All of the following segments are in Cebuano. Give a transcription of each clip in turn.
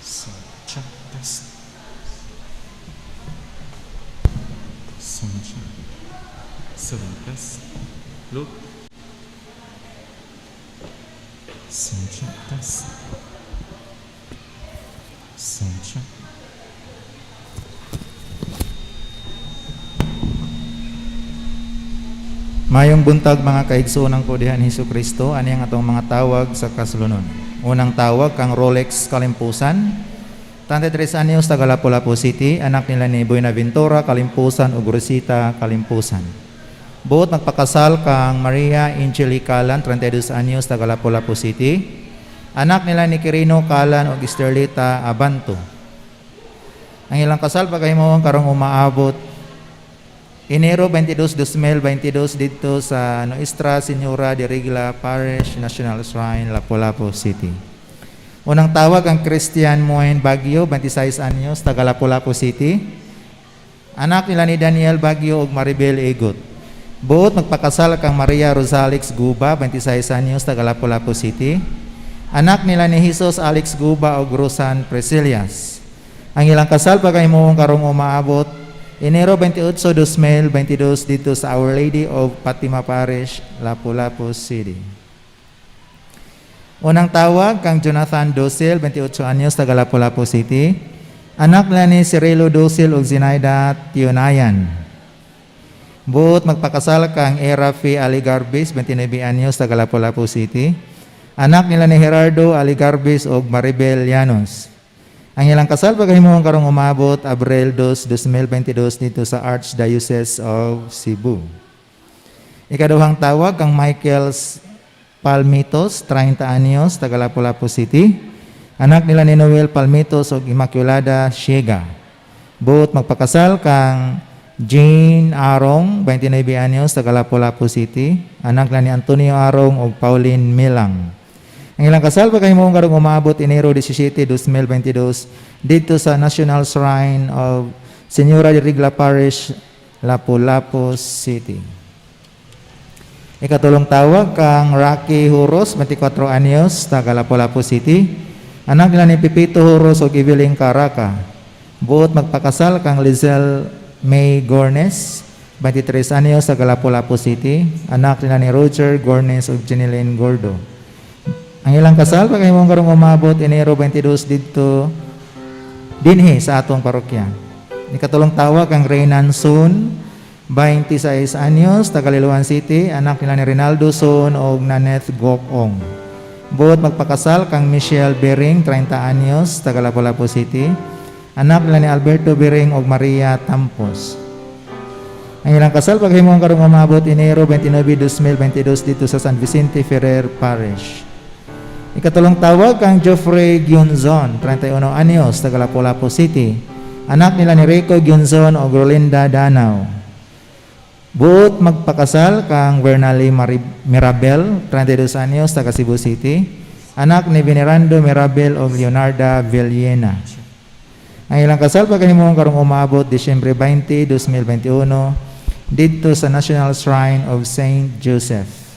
Sound check, test. Sound check. Sound test. Look. Sound check, test. Sound check. Mayong buntag, mga kaigsuonan ko diha ni Hesus Kristo, ani ang atong mga tawag sa kaslunon. Unang tawag, kang Rolex Kalimpusan, 33 anyos, taga Lapu-Lapu City, anak nila ni Buenaventura Kalimpusan ug Rosita Kalimpusan. Buot magpakasal kang Maria Angelica Calan, 32 anyos, taga Lapu-Lapu City. Anak nila ni Quirino Calan ug Esterlita Abanto. Ang ilang kasal pagkahimuon karong umaabot Enero 22, 2022 dito sa Nuestra Señora de Regla Parish, National Shrine, Lapu-Lapu City. Unang tawag, ang Christian Moen Baguio, 26 anyos, taga Lapu-Lapu City. Anak nila ni Daniel Baguio ug Maribel Egot. Buot magpakasal kang Maria Rosalix Guba, 26 anyos, taga Lapu-Lapu City. Anak nila ni Jesus Alex Guba ug Rosan Priscillas. Ang ilang kasal pagkahimuon karong umaabot Enero 28, 2022 dito sa Our Lady of Fatima Parish, Lapu-Lapu City. Unang tawag, kang Jonathan Dosil, 28 anyos, taga Lapu-Lapu City. Anak nila ni Cirilo Dosil ug Zinaida Tionayan. Buot magpakasal kang Erafi Aligarbis, 29 anyos, taga Lapu-Lapu City. Anak nila ni Gerardo Aligarbis ug Maribel Llanos. Ang ilang kasal pagkahimuon karong umabot Abril 2, 2022 dito sa Archdiocese of Cebu. Ikaduhang tawag, kang Michael Palmitos, 30 anyos, taga Lapu-Lapu City. Anak nila ni Noel Palmitos ug Immaculada Siega. Buot magpakasal kang Jane Arong, 29 anyos, taga Lapu-Lapu City. Anak nila ni Antonio Arong ug Pauline Milang. Ang ilang kasal pagkahimuon karong umabot Enero 17, 2022 dito sa National Shrine of Señora de Regla Parish, Lapu-Lapu City. Ikatulong tawag, kang Rocky Huros, 24 anyos, taga Lapu-Lapu City. Anak nila ni Pipito Huros ug Evelyn Caraca. Buot magpakasal kang Lizelle May Gornes, 23 anyos, taga Lapu-Lapu City. Anak nila ni Roger Gornes ug Jeneline Gordo. Ang ilang kasal pagkahimuon karong umabot Enero 22 dito dinhi sa atong parokya. Ikatulong tawag, ang Reynan Soon, 26 anyos, taga Liloan City, anak nila ni Rinaldo Soon og Naneth Gokong. Buot magpakasal kang Michelle Bering, 30 anyos, taga Lapu-Lapu City. Anak nila ni Alberto Bering og Maria Tampos. Ang ilang kasal paghimuon karong umabot Enero 29, 2022 dito sa San Vicente Ferrer Parish. Ikatulong tawag, kang Geoffrey Gyunzon, 31 anyos, taga Lapu-Lapu City. Anak nila ni Rico Gyunzon o Rolinda Danao. Buot magpakasal kang Bernali Mirabel, 32 anyos, taga Cebu City. Anak ni Venerando Mirabel o Leonarda Villena. Ang ilang kasal pagkahimuon karong umabot Disyembre 20, 2021 dito sa National Shrine of Saint Joseph.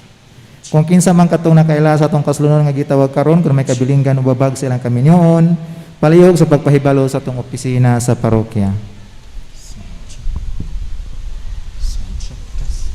Kung kinsa man katong nakaila sa atong kaslunon nga gitawag karon, kung may kabilinggan o babag sa ilang kaminyoon, palihog sa pagpahibalo sa atong opisina sa parokya. Sound check. Sound check, test.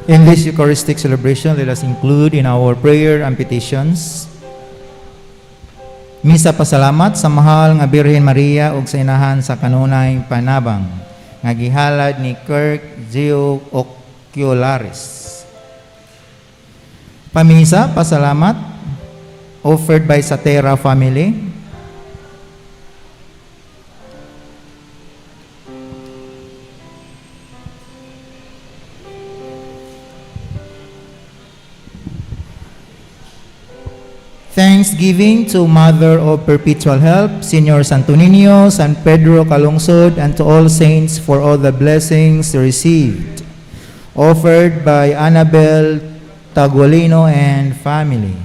In this Eucharistic celebration, let us include in our prayer and petitions Misa pasalamat sa mahal nga Birhen Maria ug sa inahan sa kanunay panabang nga gihalad ni Kirk Geo Ocularis. Pamisa pasalamat offered by Satera family. Thanksgiving to Mother of Perpetual Help, Senior Santo Niño, San Pedro Calungsod, and to all saints for all the blessings received. Offered by Annabel Tagolino and family.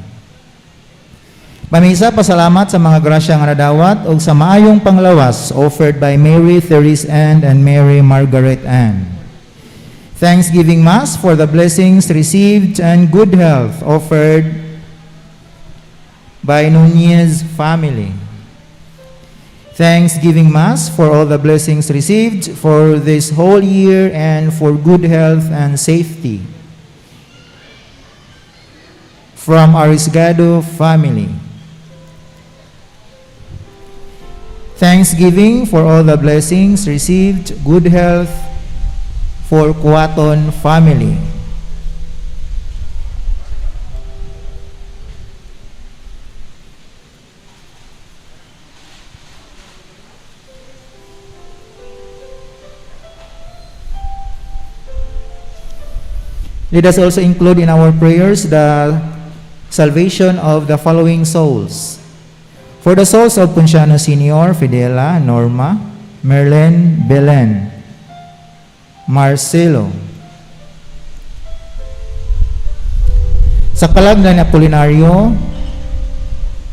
Pamisa pasalamat sa mga grasya nga nadawat ug sa maayong panglawas, offered by Mary Therese Ann and Mary Margaret Ann. Thanksgiving Mass for the blessings received and good health, offered by Nunez family. Thanksgiving Mass for all the blessings received for this whole year and for good health and safety, from Arisgado family. Thanksgiving for all the blessings received, good health for Kuaton family. Let us also include in our prayers the salvation of the following souls. For the souls of Ponciano Sr., Fidela, Norma, Merlin, Belen, Marcelo. Sa kalag na Apolinario,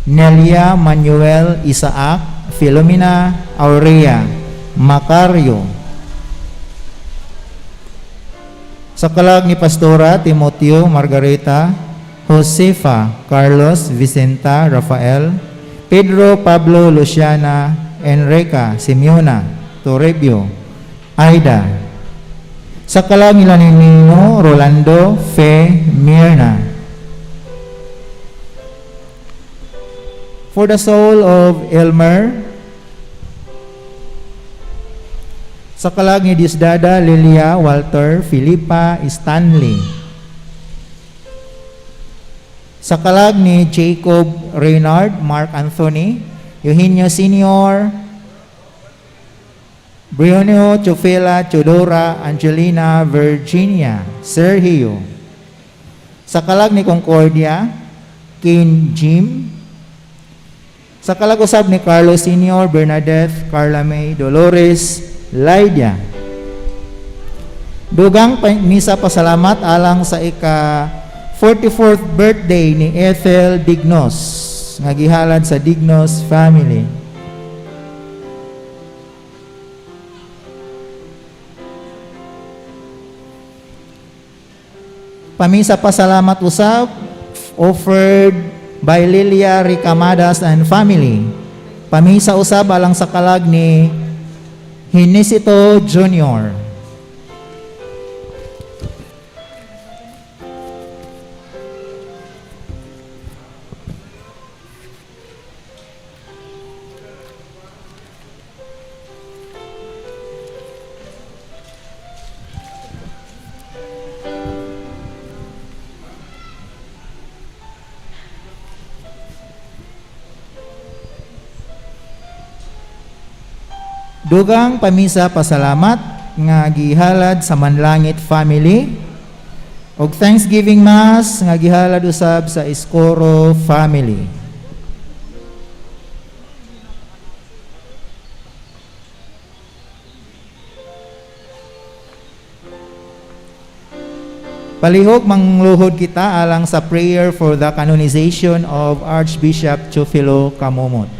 Nelia, Manuel, Isaac, Philomena, Aurea, Macario. Sa kalag ni Pastora, Timoteo, Margareta, Josefa, Carlos, Vicenta, Rafael, Pedro, Pablo, Luciana, Enrica, Simeona, Torrebio, Aida. Sa kalag nila ni Nino, Rolando, Fe, Mirna. For the soul of Elmer, sa kalag ni Diosdada, Lilia, Walter, Filipa, Stanley. Sa kalag ni Jacob Reynard, Mark Anthony, Eugenio Sr., Brionio, Chofela, Chodora, Angelina, Virginia, Sergio. Sa kalag ni Concordia, Ken Jim. Sa kalag usab ni Carlos Sr., Bernadette, Carla May, Dolores, Lydia. Dugang misa pasalamat alang sa ika 44th birthday ni Ethel Dignos nga gihalad sa Dignos family. Pamisa pasalamat usab offered by Lilia Ricamadas and family. Pamisa usab alang sa kalag ni Hinisito Jr. Dugang pamisa pasalamat nga gihalad sa Manlangit family ug Thanksgiving Mass nga gihalad usab sa Escoro family. Palihog mangluhod kita alang sa prayer for the canonization of Archbishop Teofilo Camomot.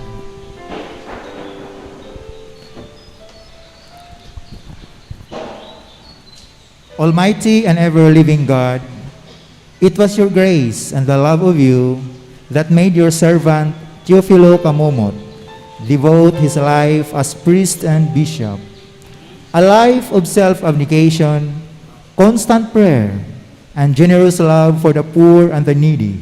Almighty and ever-living God, it was your grace and the love of you that made your servant Teofilo Camomot devote his life as priest and bishop, a life of self-abnegation, constant prayer, and generous love for the poor and the needy.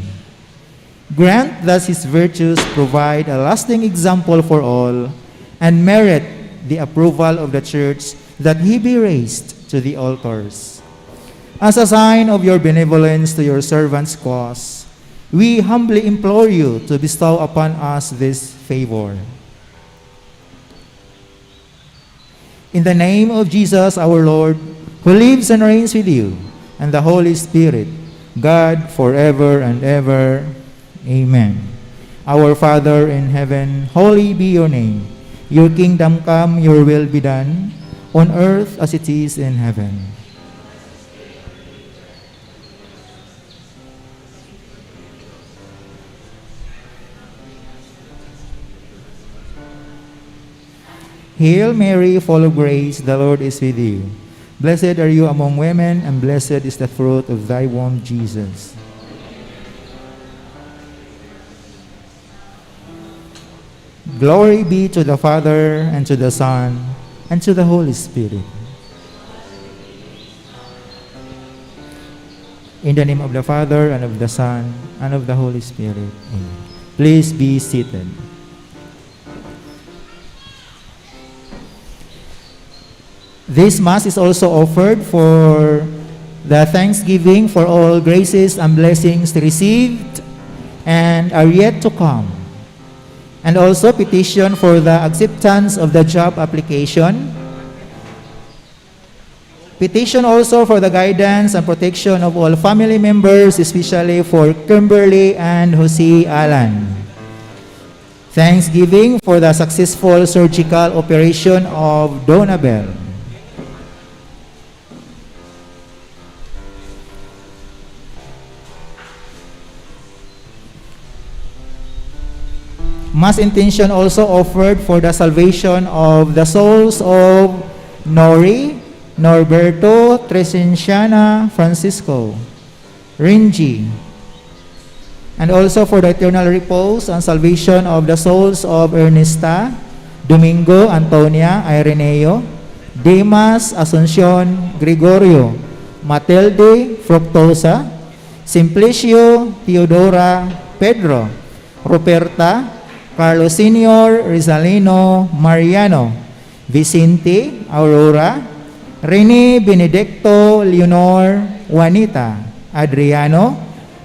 Grant that his virtues provide a lasting example for all and merit the approval of the Church, that he be raised to the altars. As a sign of your benevolence to your servant's cause, we humbly implore you to bestow upon us this favor. In the name of Jesus our Lord, who lives and reigns with you, and the Holy Spirit, God forever and ever. Amen. Our Father in heaven, holy be your name. Your kingdom come, your will be done, on earth as it is in heaven. Hail Mary, full of grace, the Lord is with you. Blessed are you among women, and blessed is the fruit of thy womb, Jesus. Glory be to the Father, and to the Son, and to the Holy Spirit. In the name of the Father, and of the Son, and of the Holy Spirit. Amen. Please be seated. This Mass is also offered for the thanksgiving for all graces and blessings received and are yet to come. And also petition for the acceptance of the job application. Petition also for the guidance and protection of all family members, especially for Kimberly and Jose Alan. Thanksgiving for the successful surgical operation of Donabel. Mass intention also offered for the salvation of the souls of Nori, Norberto, Tresenciana, Francisco, Rinji, and also for the eternal repose and salvation of the souls of Ernesta, Domingo, Antonia, Ireneo, Dimas, Asuncion, Gregorio, Matilde, Fructosa, Simplicio, Teodora, Pedro, Ruperta, Carlos Sr., Rizalino, Mariano, Vicente, Aurora, Rene, Benedicto, Leonor, Juanita, Adriano,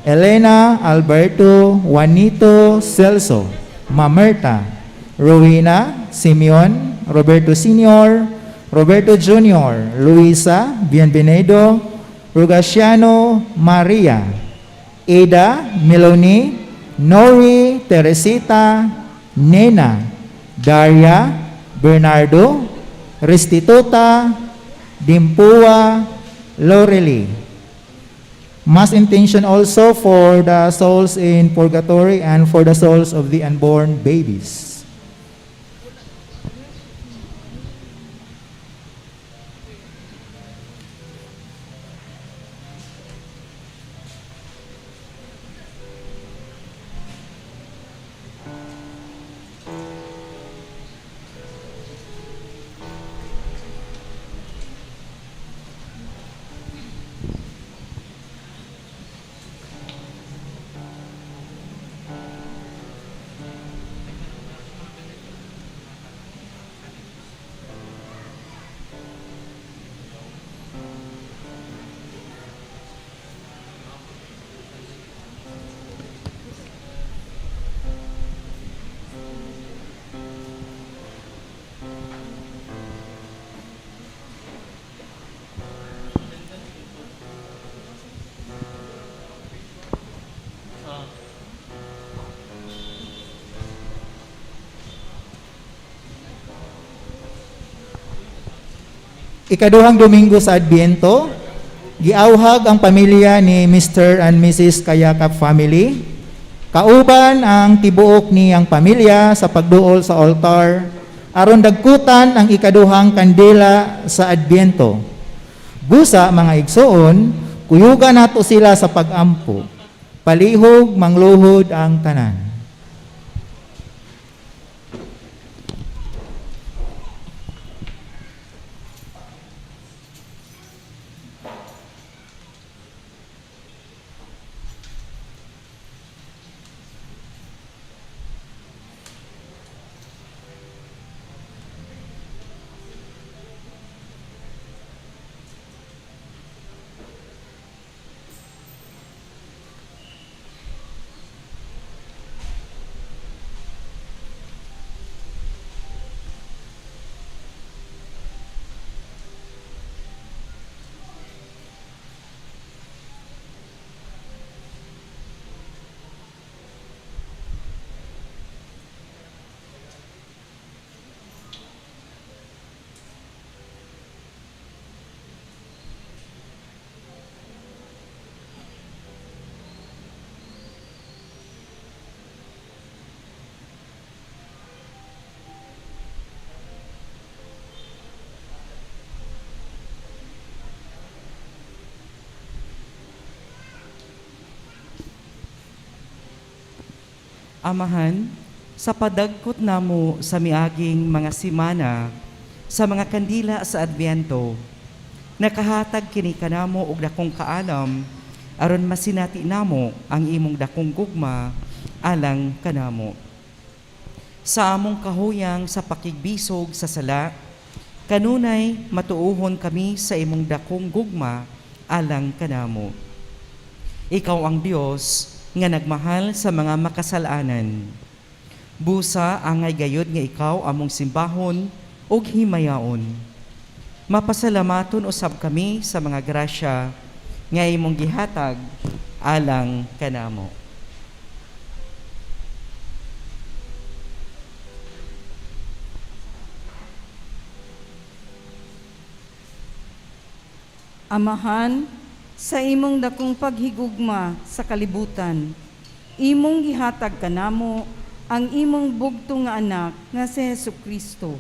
Elena, Alberto, Juanito, Celso, Mamerta, Rowena, Simeon, Roberto Sr., Roberto Jr., Luisa, Bienvenido, Rogaciano, Maria, Ada, Melanie, Nori, Teresita, Nena, Daria, Bernardo, Restituta, Dimpua, Loreli. Mass intention also for the souls in purgatory and for the souls of the unborn babies. Ikaduhang Domingo sa Adbiento, giawhag ang pamilya ni Mr. and Mrs. Kayakap family. Kauban ang tibuok niyang pamilya sa pagduol sa altar aron dagkutan ang ikaduhang kandila sa Adbiento. Busa mga igsoon, kuyugan nato sila sa pagampo. Palihog mangluhod ang tanan. Amahan, sa padagkot namo sa miaging mga simana sa mga kandila sa Adbyento, nakahatag kini kanamo og dakong kaalam aron masinati namo ang imong dakong gugma alang kanamo. Sa among kahuyang sa pakigbisog sa sala, kanunay matuohon kami sa imong dakong gugma alang kanamo. Ikaw ang Dios nga nagmahal sa mga makasalanan. Busa angay gayod nga ikaw among simbahon ug himayaon. Mapasalamaton usab kami sa mga grasya nga imong gihatag alang kanamo. Amahan, sa imong dakong paghigugma sa kalibutan, imong gihatag kanamo ang imong bugtong nga anak nga si Hesus Kristo.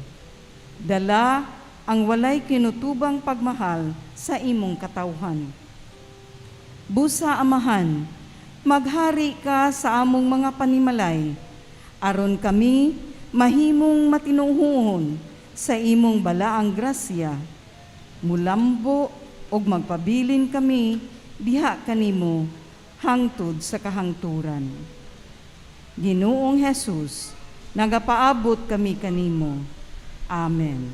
Dala ang walay kinutubang pagmahal sa imong katawhan. Busa, Amahan, maghari ka sa among mga panimalay, aron kami mahimong matinuohon sa imong balaang grasya. Mulambo og magpabilin kami diha kanimo hangtod sa kahangturan. Ginoong Jesus, nagapaabot kami kanimo. Amen.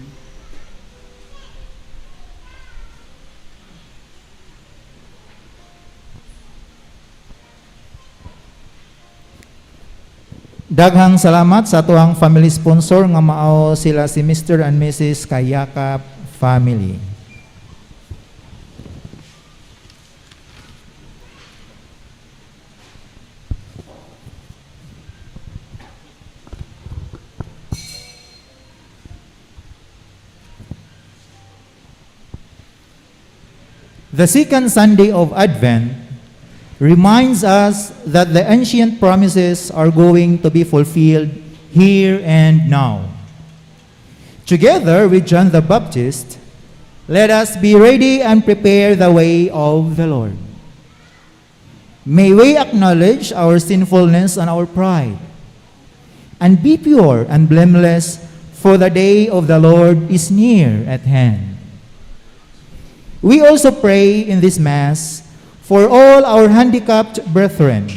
Daghang salamat sa atuang family sponsor nga mao sila si Mr. and Mrs. Kayakap family. The second Sunday of Advent reminds us that the ancient promises are going to be fulfilled here and now. Together with John the Baptist, let us be ready and prepare the way of the Lord. May we acknowledge our sinfulness and our pride, and be pure and blameless, for the day of the Lord is near at hand. We also pray in this Mass for all our handicapped brethren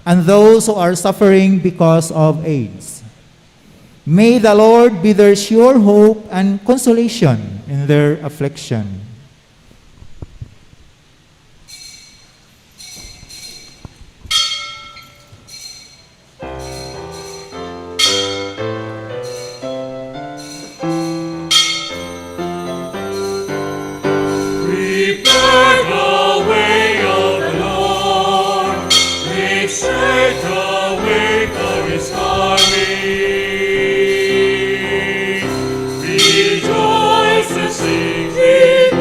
and those who are suffering because of AIDS. May the Lord be their sure hope and consolation in their affliction. Prepare the way of the Lord, make straight the way for his coming. Rejoice and sing.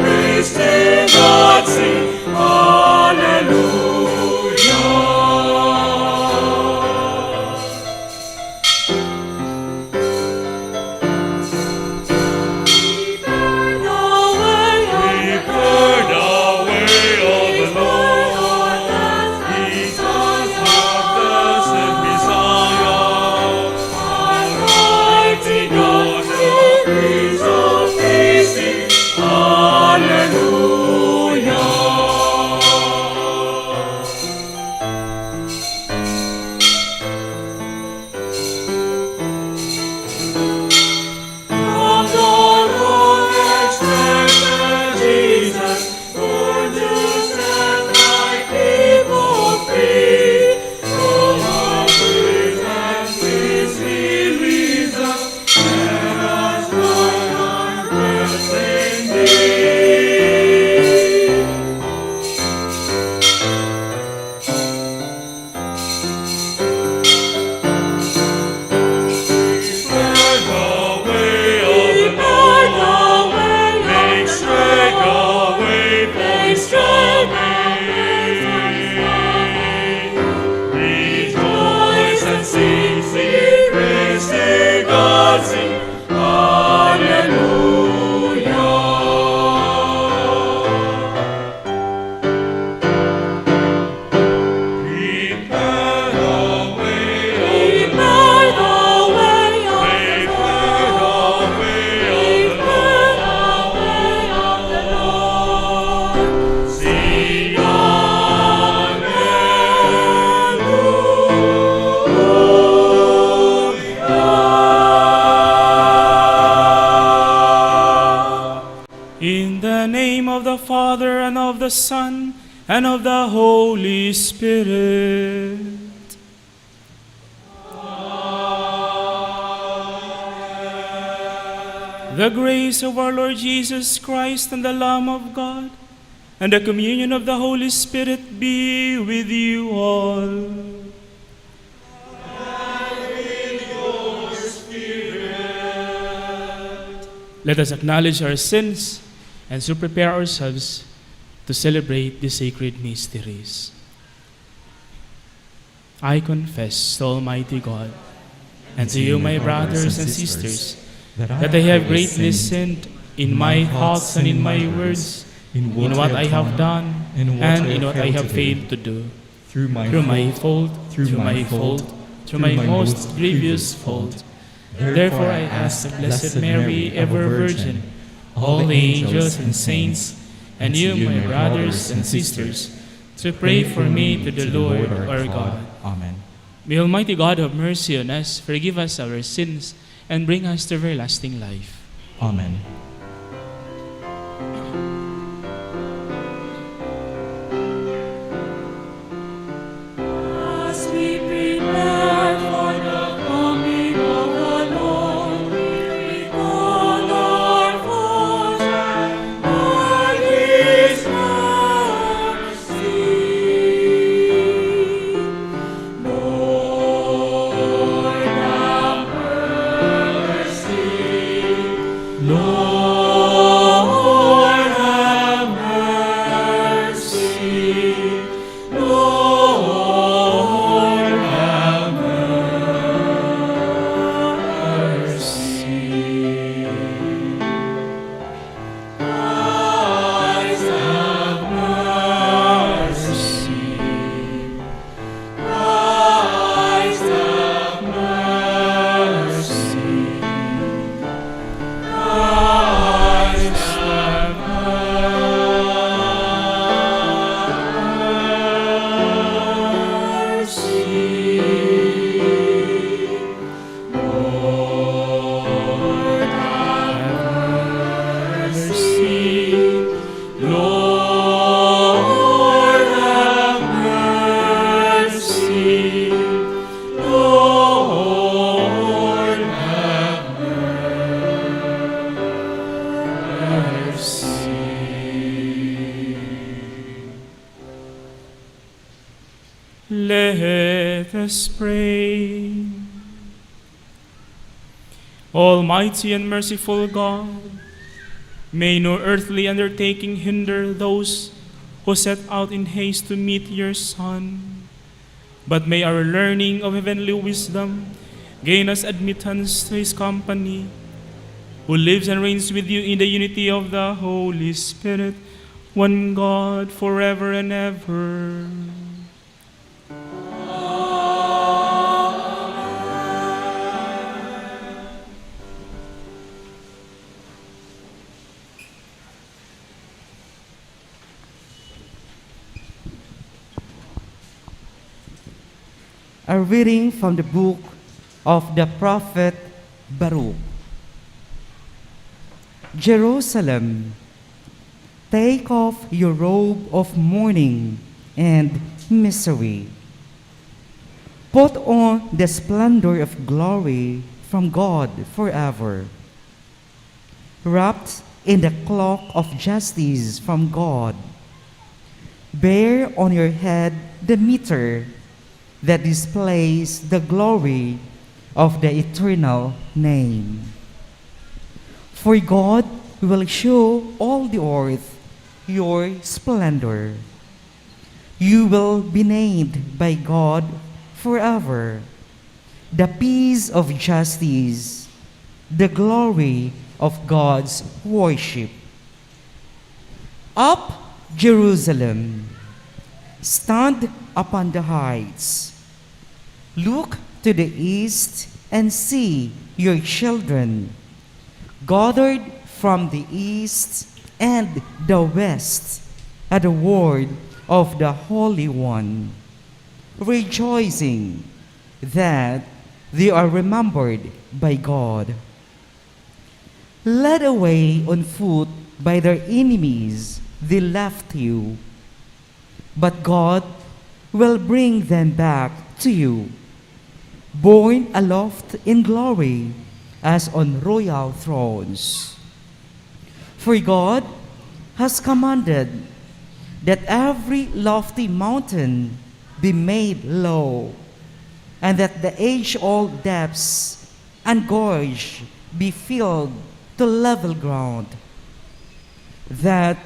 Son, and of the Holy Spirit. The grace of our Lord Jesus Christ and the love of God and the communion of the Holy Spirit be with you all. And with your spirit. Let us acknowledge our sins and so prepare ourselves to celebrate the sacred mysteries. I confess to Almighty God and to you, my brothers and sisters, that I have greatly sinned in my thoughts and in my words, in what I have done and in what I have failed to do. Through my fault, through my fault, through my most grievous fault. Therefore I ask the Blessed Mary, ever Virgin, all the angels and saints, and you, my brothers and sisters, to pray for me to the Lord our God. Amen. May Almighty God have mercy on us, forgive us our sins, and bring us to everlasting life. Amen. As we prepare for the coming of the Lord, we call our Father by His mercy. Lord, have mercy. Lord, have mercy. Lord, have mercy. Christ, have mercy. Christ, have mercy. Christ, have mercy. Lord, have mercy. Lord, have mercy. Lord, have mercy. Let us pray. Almighty and merciful God, may no earthly undertaking hinder those who set out in haste to meet your Son. But may our learning of heavenly wisdom gain us admittance to his company, who lives and reigns with you in the unity of the Holy Spirit, one God, forever and ever. A reading from the book of the prophet Baruch. Jerusalem, take off your robe of mourning and misery. Put on the splendor of glory from God forever. Wrapped in the cloak of justice from God, bear on your head the mitre that displays the glory of the eternal name. For God will show all the earth your splendor. You will be named by God forever, the peace of justice, the glory of God's worship. Up, Jerusalem, stand upon the heights. Look to the east and see your children, gathered from the east and the west at the word of the Holy One, rejoicing that they are remembered by God. Led away on foot by their enemies, they left you. But God will bring them back to you, borne aloft in glory as on royal thrones. For God has commanded that every lofty mountain be made low, and that the age-old depths and gorge be filled to level ground, that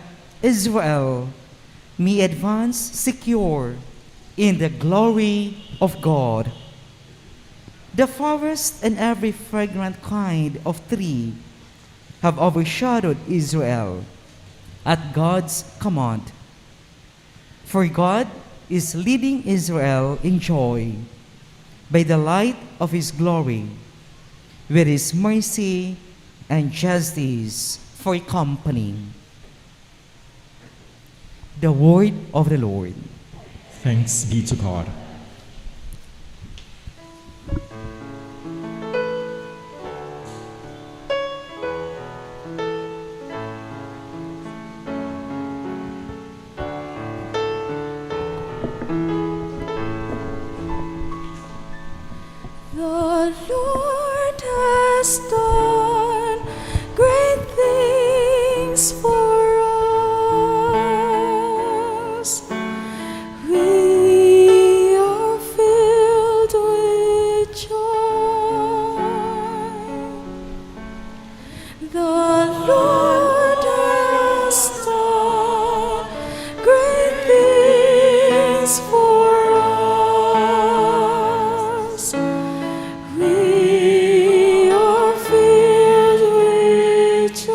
Israel may advance secure in the glory of God. The forest and every fragrant kind of tree have overshadowed Israel at God's command. For God is leading Israel in joy by the light of his glory, with his mercy and justice for company. The word of the Lord. Thanks be to God. The Lord has done great things for us. We are filled with joy. The Lord has done great things for us. We are filled with joy.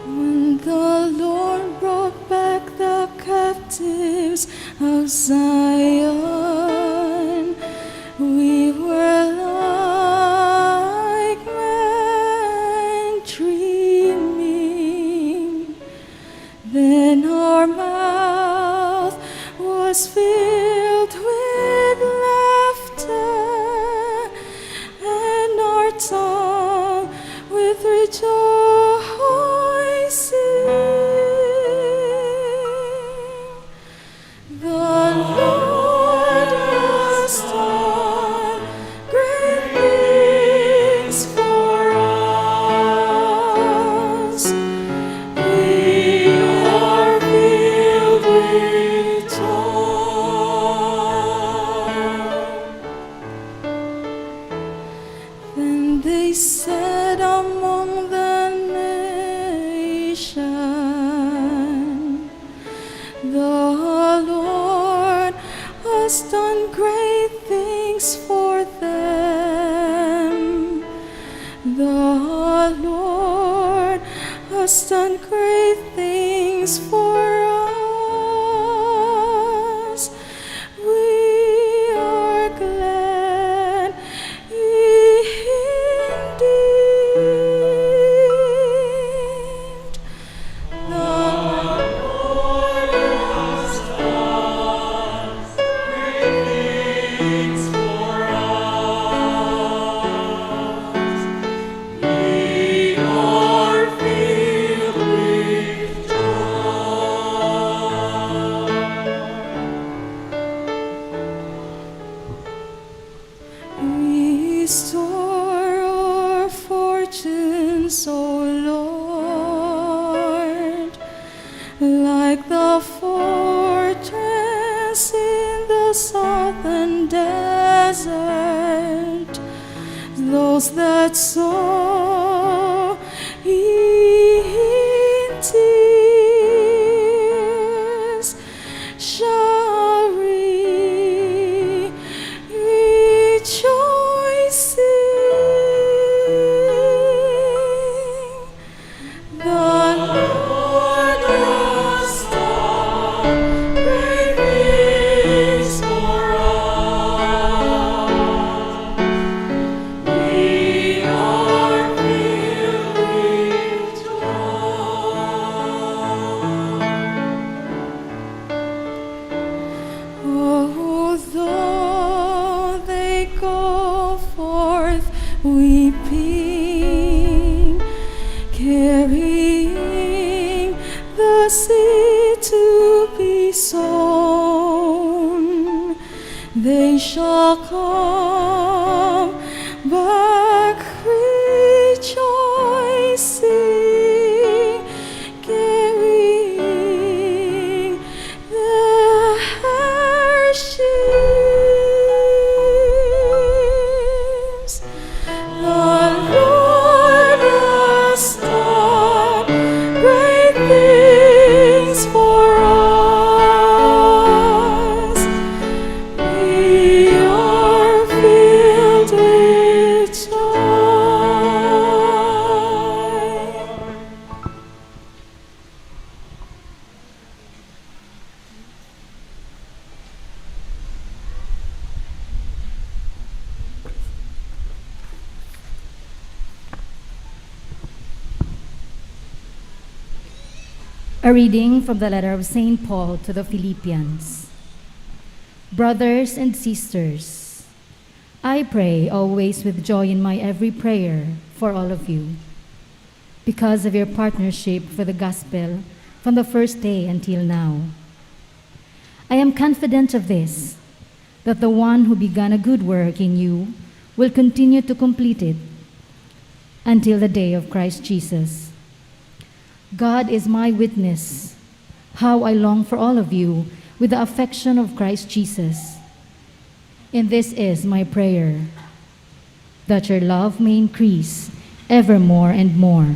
When the Lord brought back the captives of Zion, we were like men dreaming. Then our mouth was filled with laughter, and our tongue with rejoicing. The Lord has done great things for us. We are filled with joy. Then they said among the nations, "The Lord has done great things for them. The Lord has done great things for us. We are glad indeed." The Lord has done great things for us. We are filled with joy. Carrying the seed to be sown. They shall come back rejoicing, carrying their sheaves. The Lord has done great things for us. We are filled with joy. A reading from the letter of St. Paul to the Philippians. Brothers and sisters, I pray always with joy in my every prayer for all of you, because of your partnership for the gospel from the first day until now. I am confident of this, that the one who began a good work in you will continue to complete it until the day of Christ Jesus. God is my witness, how I long for all of you with the affection of Christ Jesus. And this is my prayer, that your love may increase ever more and more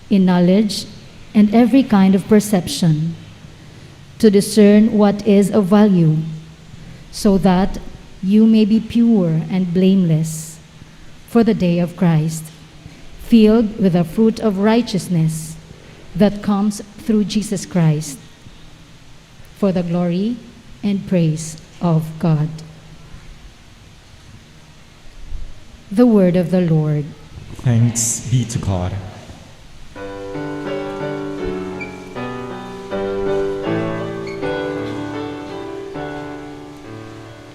in knowledge and every kind of perception, to discern what is of value, so that you may be pure and blameless for the day of Christ, filled with the fruit of righteousness that comes through Jesus Christ, for the glory and praise of God. The word of the Lord. Thanks be to God.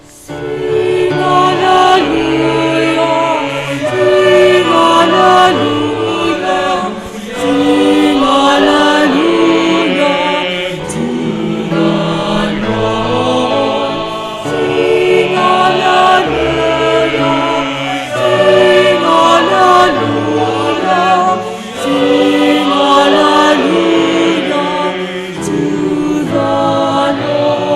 Sing hallelujah, sing hallelujah, sing hallelujah to the Lord. Sing hallelujah, sing hallelujah, sing hallelujah to the Lord.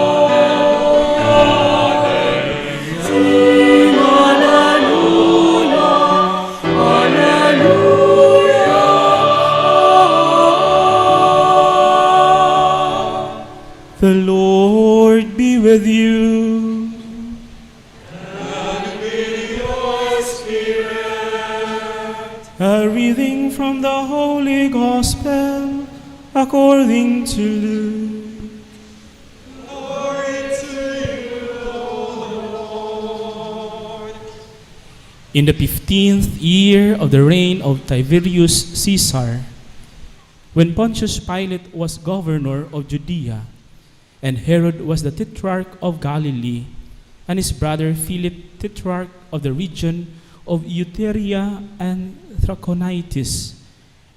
Sing hallelujah, hallelujah. The Lord be with you. A reading from the Holy Gospel according to Luke. In the 15th year of the reign of Tiberius Caesar, when Pontius Pilate was governor of Judea, and Herod was the tetrarch of Galilee, and his brother Philip tetrarch of the region of Euteria and Trachonitis,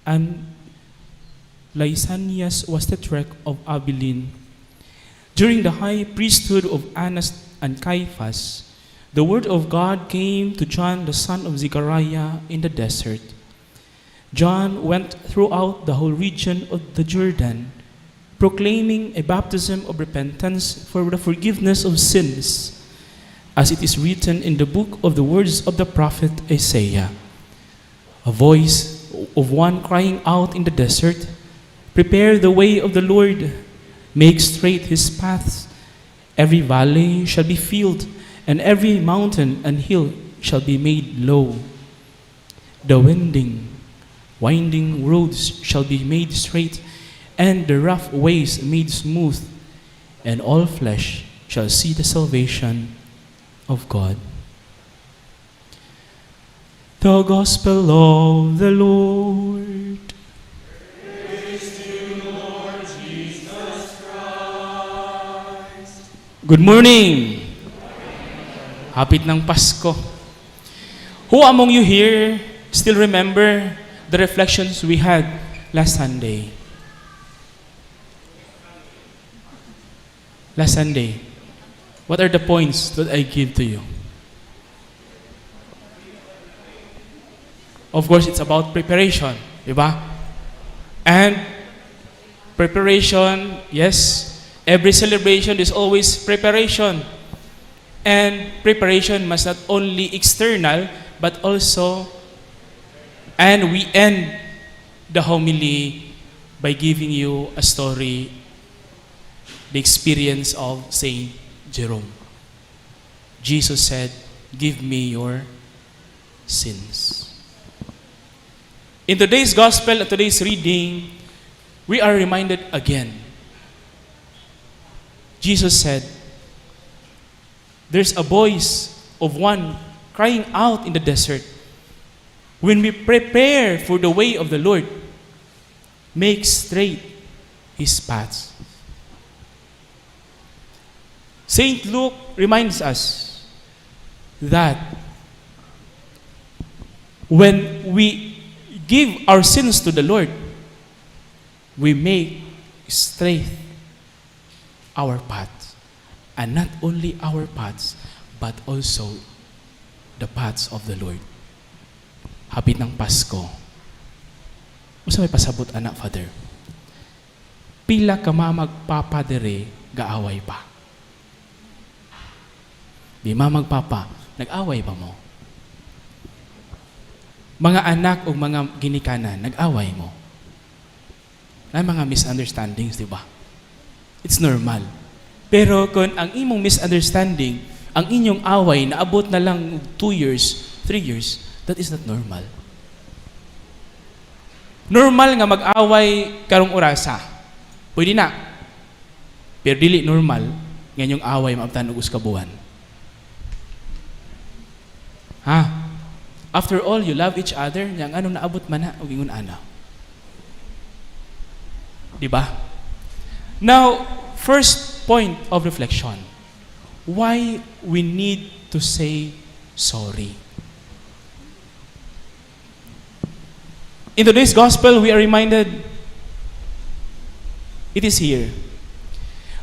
and Lysanias was tetrarch of Abilene. During the high priesthood of Annas and Caiaphas, the word of God came to John the son of Zechariah in the desert. John went throughout the whole region of the Jordan, proclaiming a baptism of repentance for the forgiveness of sins, as it is written in the book of the words of the prophet Isaiah. A voice of one crying out in the desert, "Prepare the way of the Lord, make straight his paths. Every valley shall be filled, and every mountain and hill shall be made low. The winding roads shall be made straight, and the rough ways made smooth, and all flesh shall see the salvation of God." The Gospel of the Lord. Good morning! Hapit ng Pasko. Who among you here still remember the reflections we had Last Sunday? Last Sunday, what are the points that I give to you? Of course, it's about preparation, di ba? And preparation, yes, every celebration is always preparation. And preparation must not only external, but also, and we end the homily by giving you a story, the experience of Saint Jerome. Jesus said, "Give me your sins." In today's gospel and today's reading, we are reminded again. Jesus said, "There's a voice of one crying out in the desert." When we prepare for the way of the Lord, make straight his paths. Saint Luke reminds us that when we give our sins to the Lord, we make straight our paths. And not only our paths, but also the paths of the Lord. Hapit ng Pasko. Unsa may pasabot ana, Father? Pila ka mamag papa diri gaaway pa? Di mamag papa, nag-away ba mo? Mga anak o mga ginikanan, nag-away mo? Na mga misunderstandings, di ba? It's normal. Pero kung ang imong misunderstanding, ang inyong away, naabot na lang 2 years, 3 years, that is not normal. Normal nga mag-away karong orasa. Pwede na. Pero dili normal nga inyong away maabtan og usa ka buwan. Ha? After all, you love each other, nya nganong naabot man na og ingon ana? Di ba? Now, first point of reflection. Why we need to say sorry? In today's gospel, we are reminded it is here.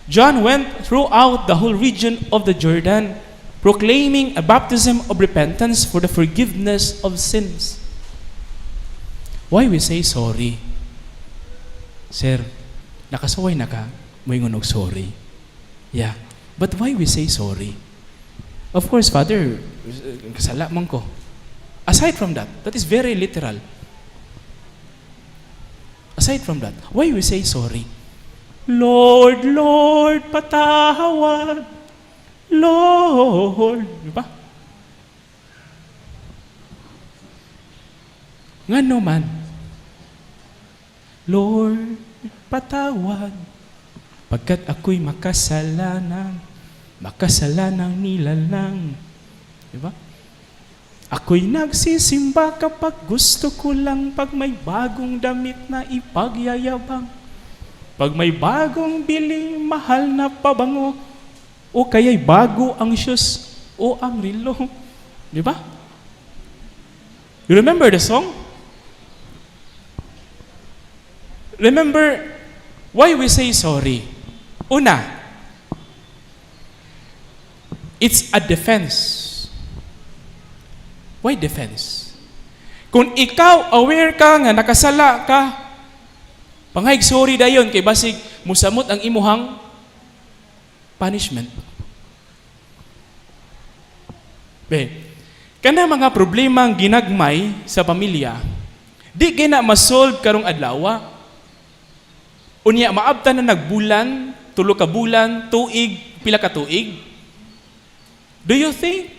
John went throughout the whole region of the Jordan, proclaiming a baptism of repentance for the forgiveness of sins. Why we say sorry? Sir, nakasuway na ka, moingon og sorry. Yeah. But why we say sorry? Of course, Father, kasala man ko. Aside from that, that is very literal. Aside from that, why we say sorry? Lord, Lord, patawad. Lord. Di ba? Ngano man? Lord, patawad. Pagkat ako'y makasalanan, makasalanang nilalang. Di ba? Ako'y nagsisimba kapag gusto ko lang, pag may bagong damit na ipagyayabang. Pag may bagong bili, mahal na pabango, o kaya'y bago ang shoes o ang relo. Di ba? You remember the song? Remember why we say sorry. Una, it's a defense. Why defense? Kung ikaw aware ka nga nakasala ka, pangayig sorry dayon kay basig musamot ang imuhang punishment. Be, kana mga problemang ginagmay sa pamilya, di gina masolve karong adlaw. Unya maabtan na nagbulan, 3 ka bulan, tuig, pila ka tuig. Do you think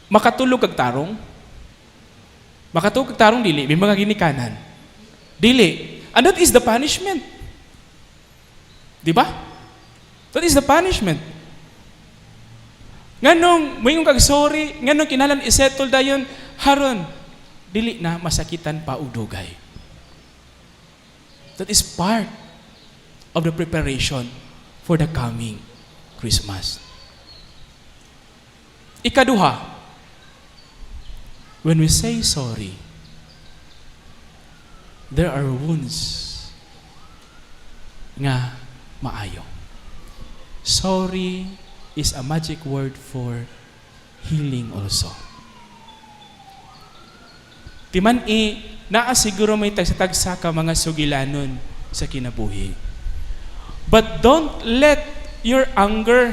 makatulog kag tarong? Makatulog kag tarong dili, may mga ginikanan. Dili. And that is the punishment. Di ba? That is the punishment. Nganong moingon kag sorry, nganong kinahanglan isettle dayon, haron dili na masakitan pa og dugay. That is part of the preparation for the coming Christmas. Ikaduha, when we say sorry, There are wounds nga maayo. Sorry is a magic word for healing also. Timan-i, naa siguro may tagsa-tagsa ka mga sugilanon sa kinabuhi. But don't let your anger,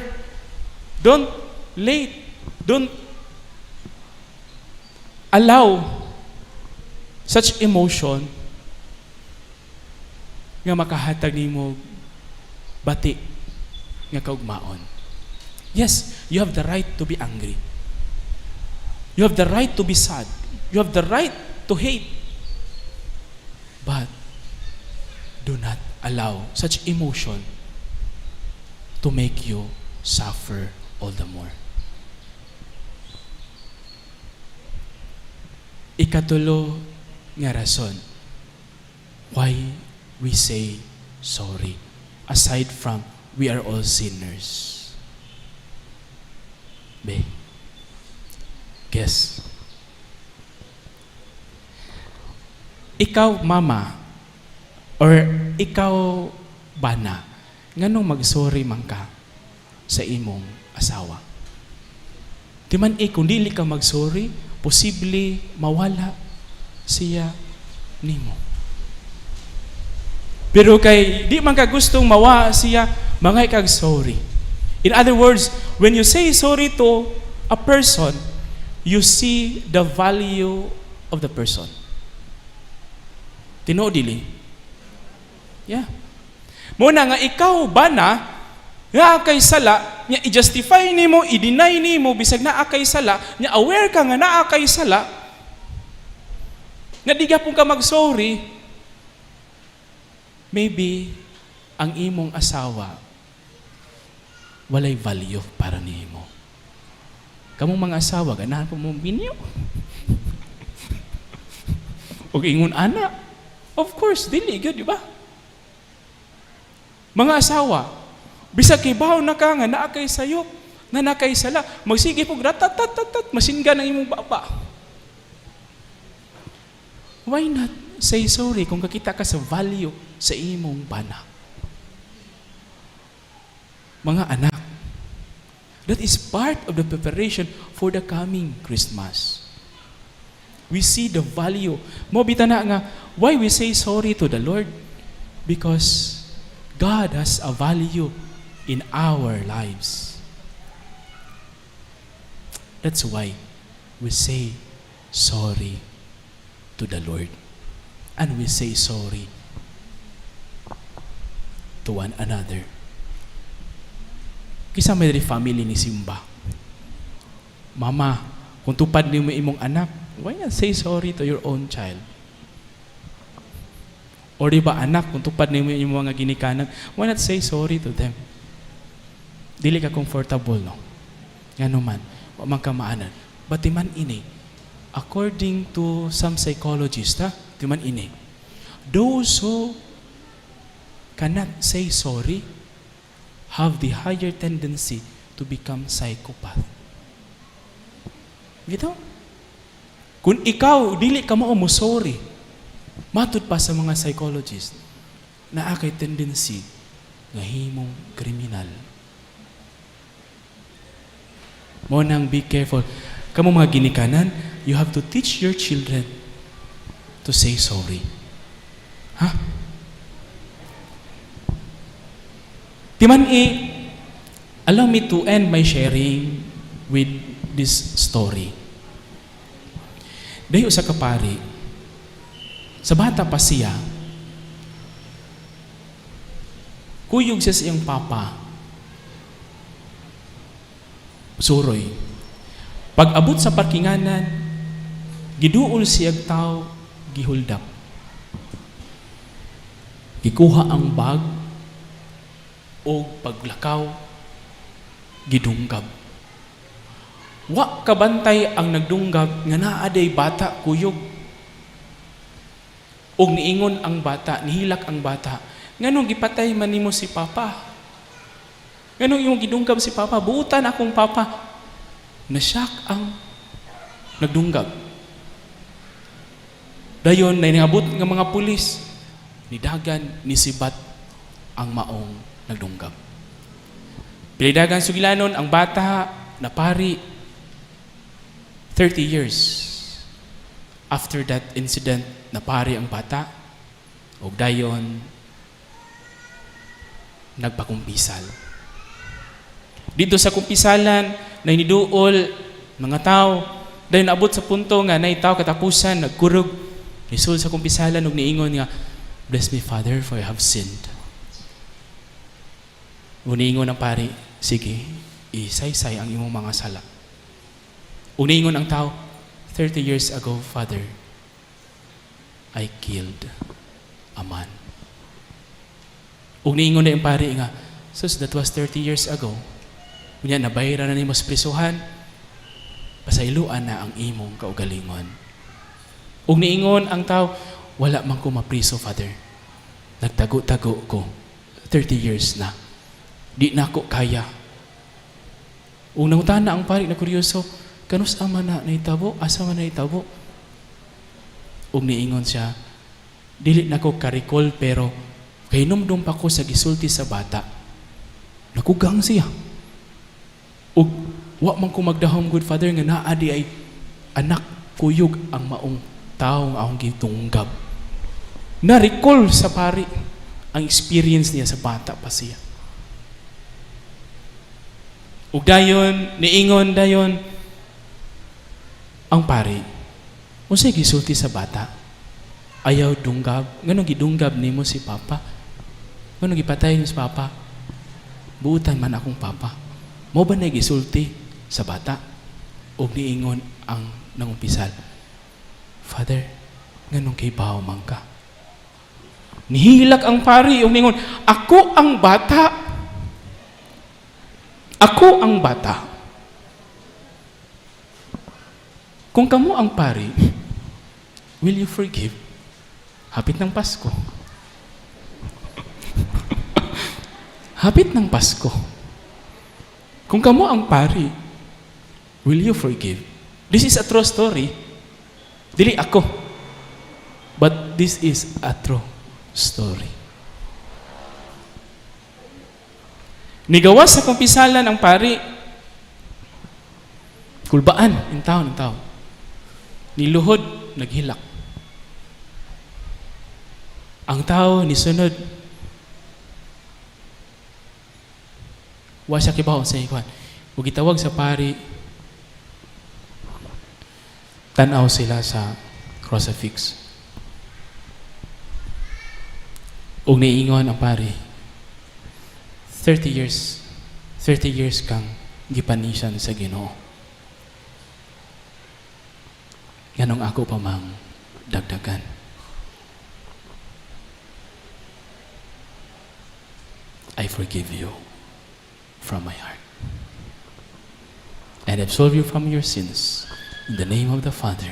don't allow such emotion nga makahatag nimo bati nga kaugmaon. Yes, you have the right to be angry. You have the right to be sad. You have the right to hate. But do not allow such emotion to make you suffer all the more. Ikatulo nga rason why we say sorry, aside from we are all sinners. Be. Guess. Ikaw, mama, or ikaw, bana, nganong mag-sorry man ka sa imong asawa? Di man eh, kung dili ka mag-sorry, posible mawala siya nimo. Pero kay di man ka gustong mawa siya, mangay kag sorry. In other words, when you say sorry to a person, you see the value of the person. Tinuod dili? Yeah. Muna nga ikaw ba na nga kay sala, nga i-justify nimo, i-deny nimo bisag naa kay sala, nga aware ka nga naa kay sala, nga di gapon ka mag-sorry, maybe ang imong asawa walay value para nimo. Kamong mga asawa, ganahan po mo minyo. Og ingon ana, of course, dili gyud, di ba? Mga asawa, bisag kibaw na ka nga naa kay sayop, nga naa kay sala, magsige pog ratatatatat, masinggan ang imong baba. Why not say sorry kung kakita ka sa value sa imong bana? Mga anak, that is part of the preparation for the coming Christmas. We see the value. Mo bita na nga, why we say sorry to the Lord? Because God has a value in our lives. That's why we say sorry to the Lord. And we say sorry to one another. Kinsa may diri family ni Simba. Mama, kung tupad nimo imong anak, why not say sorry to your own child? Or di ba anak, kung tupad nimo imong mga ginikanan, why not say sorry to them? Dili ka comfortable, no? Ngano man, wa man ka maanan. But di man ini, according to some psychologists, ha? Di man ini, those who cannot say sorry have the higher tendency to become psychopath. Gitu? Kung ikaw, dili ka mo sorry, matud pa sa mga psychologists, naa kay tendency nga himong kriminal. Mo nang be careful. Kamo mga ginikanan, you have to teach your children to say sorry. Ha? Timan i, allow me to end my sharing with this story. Dayo sa kapari, sa bata pa siya, kuyog siya sa iyang papa, suroy. Pag abot sa parkinganan, giduol siyag tao, gihuldap. Gikuha ang bag o paglakaw, gidunggab. Wa kabantay ang nagdunggab nga naa day bata kuyog. Og niingon ang bata, nihilak ang bata, nganong gipatay man nimo si papa? Nganong imong gidunggab si papa? Buutan akong papa. Nasyak ang nagdunggab. Dayon na nangabot nga mga pulis, nidagan nisibat ang maong nagdunggab. Pilidagan sugilanon ang bata na pari. 30 years after that incident, napari ang bata ug dayon nagpakumpisal. Dito sa kumpisalan na iniduol mga tao, dayon naabot sa punto nga nay tao katapusan nagkurog, nisul sa kumpisalan ug niingon nga, "Bless me, Father, for I have sinned." Ug niingon ang pari, "Sige, isaysay ang imong mga sala." Ug niingon ang tao, "30 years ago, Father, I killed a man." Ug niingon na yung pari nga, "Sus, that was 30 years ago. Unya, nabayra na nimo sa prisuhan, pasayloan na ang imong kaugalingon." Ug niingon ang tao, "Wala man ko mapriso, Father. Nagtago-tago ko. 30 years na. Di na ko kaya." Ug nangutana ang pari na kuryoso, "Kanus-a man na nahitabo? Asa man nahitabo?" Ug niingon siya, "Dili na ko ka-recall pero kahinumdum pa ko sa gisulti sa bata. Nakugang siya. Ug wa man ko magdahom, good Father, nga naa di ay anak kuyog ang maong taong akong gitunggab." Na-recall sa pari ang experience niya sa bata pa siya. Ug dayon, niingon dayon ang pari, "Unsay gisulti sa bata? Ayaw dunggab. Nganong gidunggab nimo si Papa? Nganong gipatay nimo si Papa? Buutan man akong papa. Mao ba na gisulti sa bata?" Ug niingon ang nangumpisal, "Father, nganong kaybaw man ka?" Nihilak ang pari ug ningon, "Ako ang bata. Ako ang bata." Kung kamo ang pari, will you forgive? Hapit ng Pasko. Hapit ng Pasko. Kung kamo ang pari, will you forgive? This is a true story. Dili ako. But this is a true story. Nigawas sa kumpisalan ang pari. Kulbaan, in taon, in taon. Niluhod, naghilak. Ang tao nisunod. Wa siya kibaw sa ikuan. Ug gitawag sa pari, tan-aw sila sa crucifix. Ug niingon ang pari, 30 years, 30 years kang gipanisan sa Ginoo. Nganong ako pa mang dagdagan? I forgive you from my heart and absolve you from your sins in the name of the Father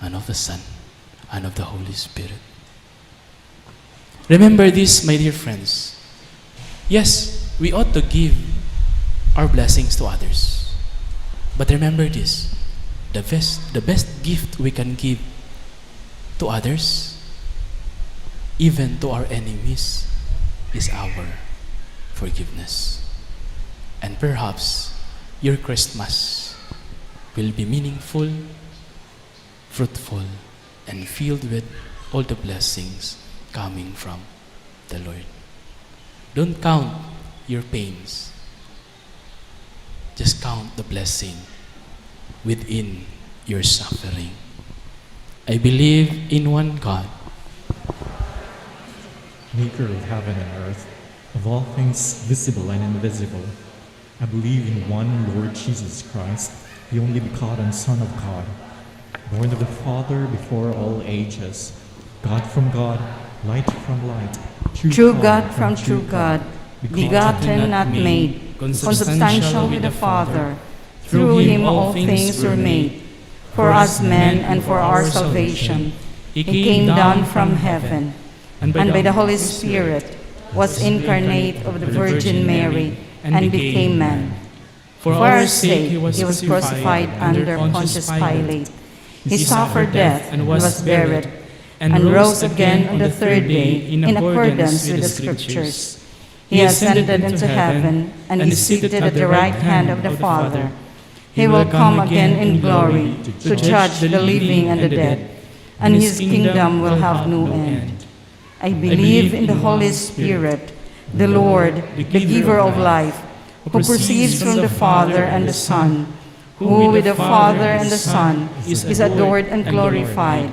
and of the Son and of the Holy Spirit. Remember this, my dear friends. Yes, we ought to give our blessings to others. But remember this, the best gift we can give to others, even to our enemies, is our forgiveness. And perhaps your Christmas will be meaningful, fruitful, and filled with all the blessings coming from the Lord. Don't count your pains. Just count the blessing within your suffering. I believe in one God, maker of heaven and earth, of all things visible and invisible. I believe in one Lord Jesus Christ, the only begotten Son of God, born of the Father before all ages, God from God, light from light, true God from true God, begotten, not made, consubstantial with the Father. Through him all things were made. For us men and for our salvation, he came down from heaven, and by the Holy Spirit was incarnate of the Virgin Mary and became man. For our sake he was crucified under Pontius Pilate. He suffered death and was buried. and rose again on the third day in accordance with the Scriptures. He ascended into heaven and is seated at the right hand of the Father. He will come again in glory to judge the living and the dead, and his kingdom will have no end. I believe in the Holy Spirit, the Lord, the giver of life, who proceeds from the Father and the Son, who with the Father and the Son is adored and glorified,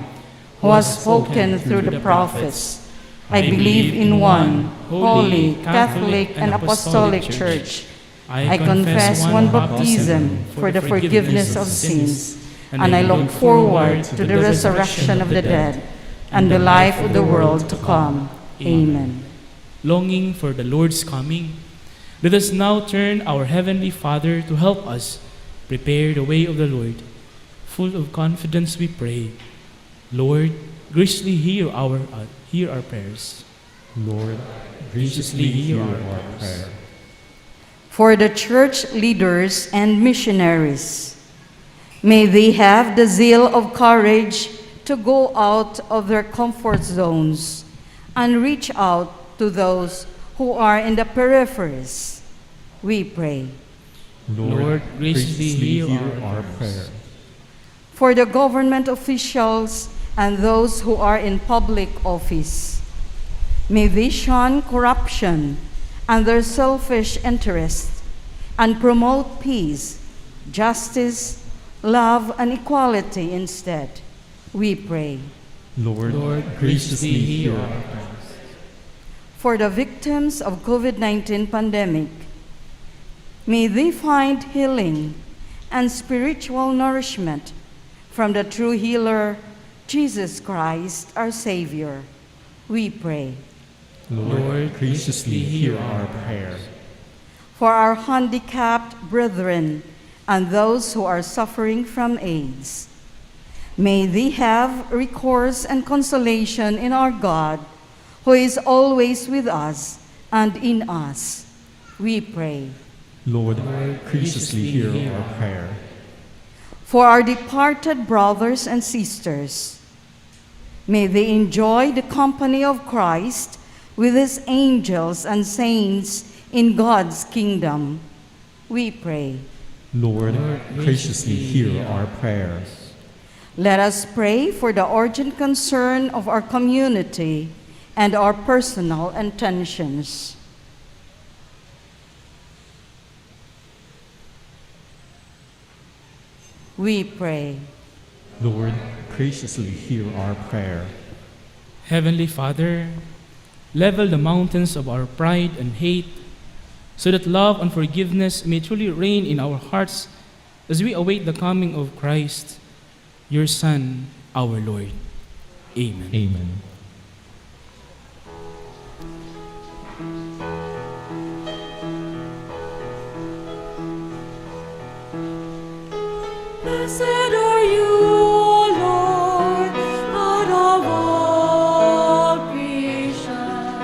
who has spoken through the prophets. I believe in one holy, Catholic, and Apostolic Church. I confess one baptism for the forgiveness of sins, and I look forward to the resurrection of the dead and the life of the world to come. Amen. Longing for the Lord's coming, let us now turn our Heavenly Father to help us prepare the way of the Lord. Full of confidence we pray, Lord, graciously hear our prayers. Lord, graciously hear our prayer. For the church leaders and missionaries, may they have the zeal of courage to go out of their comfort zones and reach out to those who are in the peripheries. We pray. Lord, graciously hear our prayer. For the government officials and those who are in public office, may they shun corruption and their selfish interests and promote peace, justice, love, and equality instead. We pray. Lord, graciously hear our prayer. For the victims of COVID-19 pandemic, may they find healing and spiritual nourishment from the true healer, Jesus Christ, our Savior. We pray. Lord, graciously hear our prayer. For our handicapped brethren and those who are suffering from AIDS, may they have recourse and consolation in our God, who is always with us and in us. We pray. Lord, graciously hear our prayer. For our departed brothers and sisters, may they enjoy the company of Christ with his angels and saints in God's kingdom. We pray. Lord, graciously hear our prayers. Let us pray for the urgent concern of our community and our personal intentions. We pray. Lord, graciously hear our prayer. Heavenly Father, level the mountains of our pride and hate, so that love and forgiveness may truly reign in our hearts as we await the coming of Christ, your Son, our Lord. Amen. Amen. Blessed are you, O Lord, God of all creation,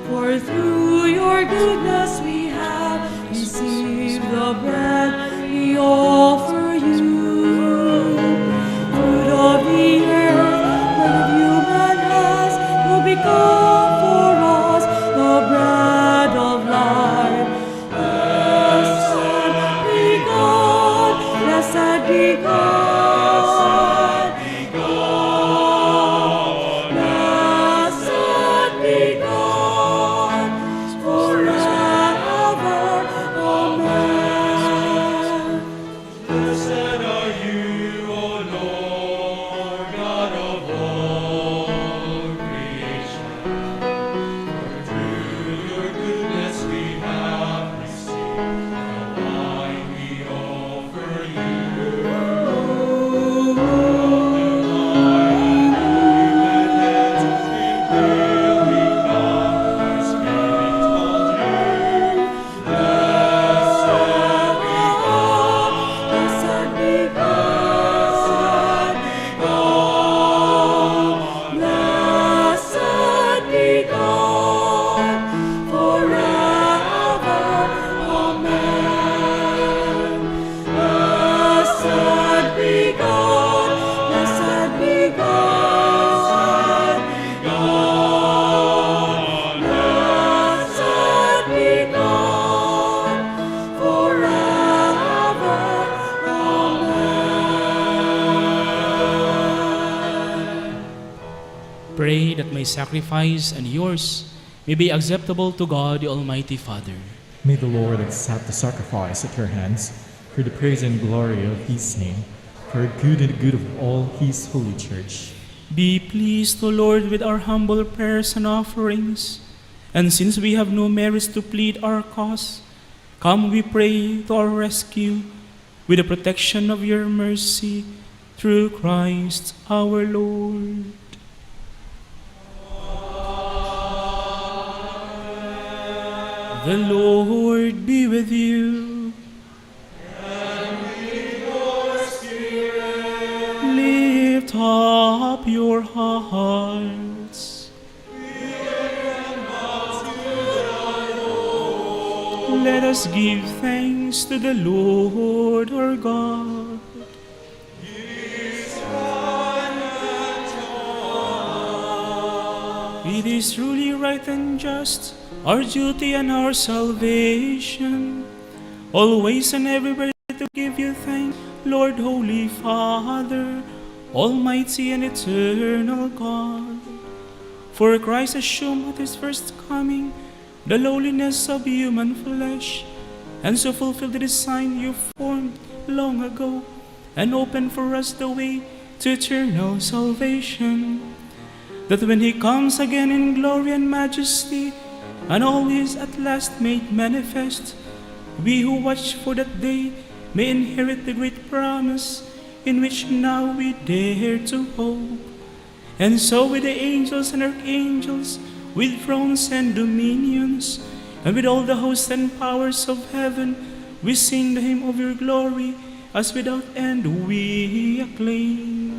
for through your goodness we have received the bread we offer you. Fruit of the earth, bread of human hands, will become for us the bread of life. Blessed be God, blessed be God, blessed be God, forever. Amen. sacrifice and yours may be acceptable to God, the Almighty Father. May the Lord accept the sacrifice at your hands for the praise and glory of his name, for good and the good of all his holy church. Be pleased, O Lord, with our humble prayers and offerings. And since we have no merits to plead our cause, come, we pray, to our rescue with the protection of your mercy through Christ our Lord. The Lord be with you. And with your spirit. Lift up your hearts. Let us give thanks to the Lord our God. It is truly right and just, our duty and our salvation, always and everywhere to give you thanks, Lord, Holy Father, Almighty and eternal God. For Christ assumed at his first coming the lowliness of human flesh, and so fulfilled the design you formed long ago, and opened for us the way to eternal salvation. That when he comes again in glory and majesty, and all is at last made manifest, we who watch for that day may inherit the great promise in which now we dare to hope. And so with the angels and archangels, with thrones and dominions, and with all the hosts and powers of heaven, we sing the hymn of your glory, as without end we acclaim.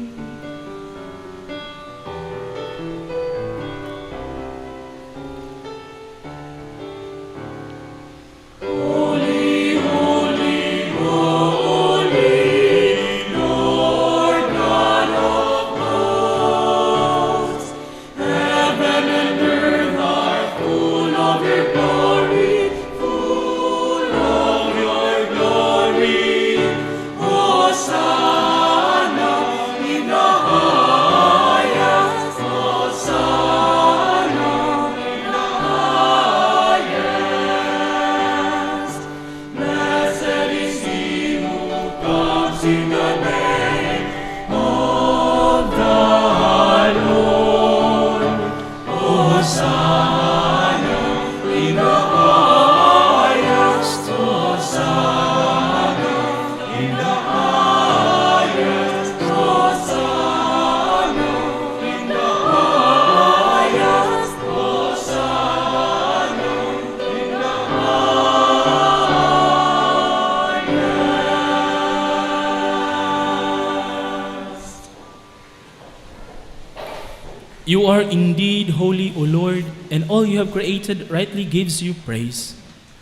You are indeed holy, O Lord, and all you have created rightly gives you praise.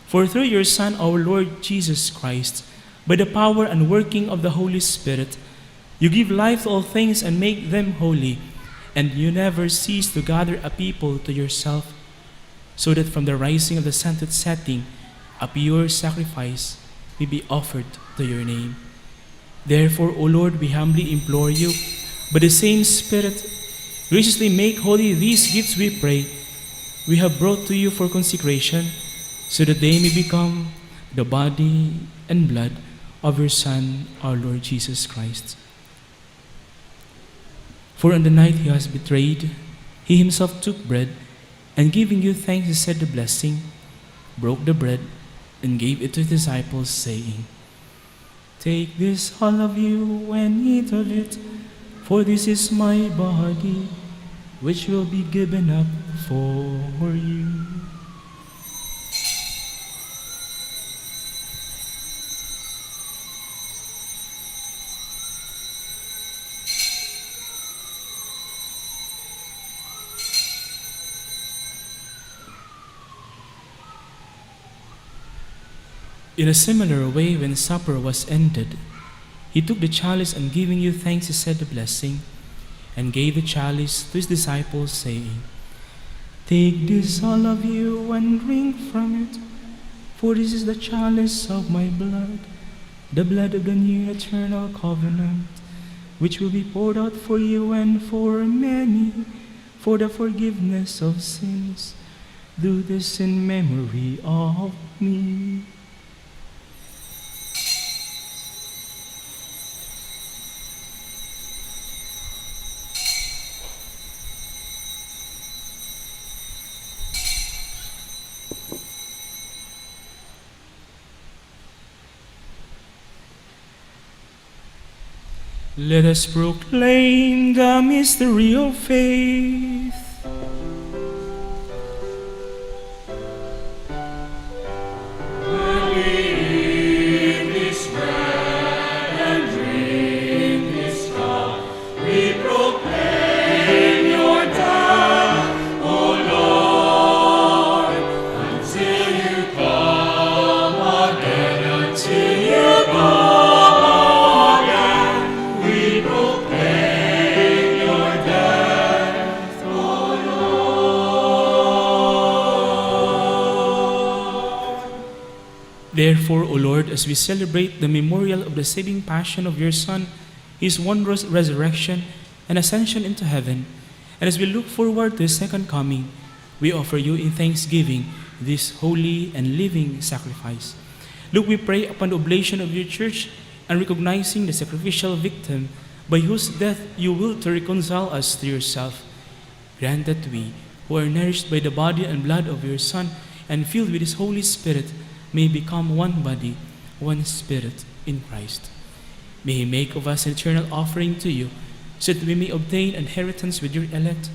For through your Son, our Lord Jesus Christ, by the power and working of the Holy Spirit, you give life to all things and make them holy, and you never cease to gather a people to yourself, so that from the rising of the sun to its setting, a pure sacrifice may be offered to your name. Therefore, O Lord, we humbly implore you, by the same Spirit, graciously make holy these gifts, we pray, we have brought to you for consecration, so that they may become the body and blood of your Son, our Lord Jesus Christ. For on the night he was betrayed, he himself took bread, and giving you thanks, he said the blessing, broke the bread, and gave it to his disciples, saying, "Take this, all of you, and eat of it, for this is my body, which will be given up for you." In a similar way, when supper was ended, he took the chalice and giving you thanks, he said the blessing, and gave the chalice to his disciples, saying, "Take this, all of you, and drink from it, for this is the chalice of my blood, the blood of the new eternal covenant, which will be poured out for you and for many for the forgiveness of sins. Do this in memory of me. Let us proclaim the mystery of faith. Therefore, O Lord, as we celebrate the memorial of the saving passion of your Son, his wondrous resurrection and ascension into heaven, and as we look forward to his second coming, we offer you in thanksgiving this holy and living sacrifice. Look, we pray, upon the oblation of your church and recognizing the sacrificial victim by whose death you will to reconcile us to yourself. Grant that we, who are nourished by the body and blood of your Son and filled with his Holy Spirit, may become one body, one spirit in Christ. May he make of us an eternal offering to you, so that we may obtain inheritance with your elect,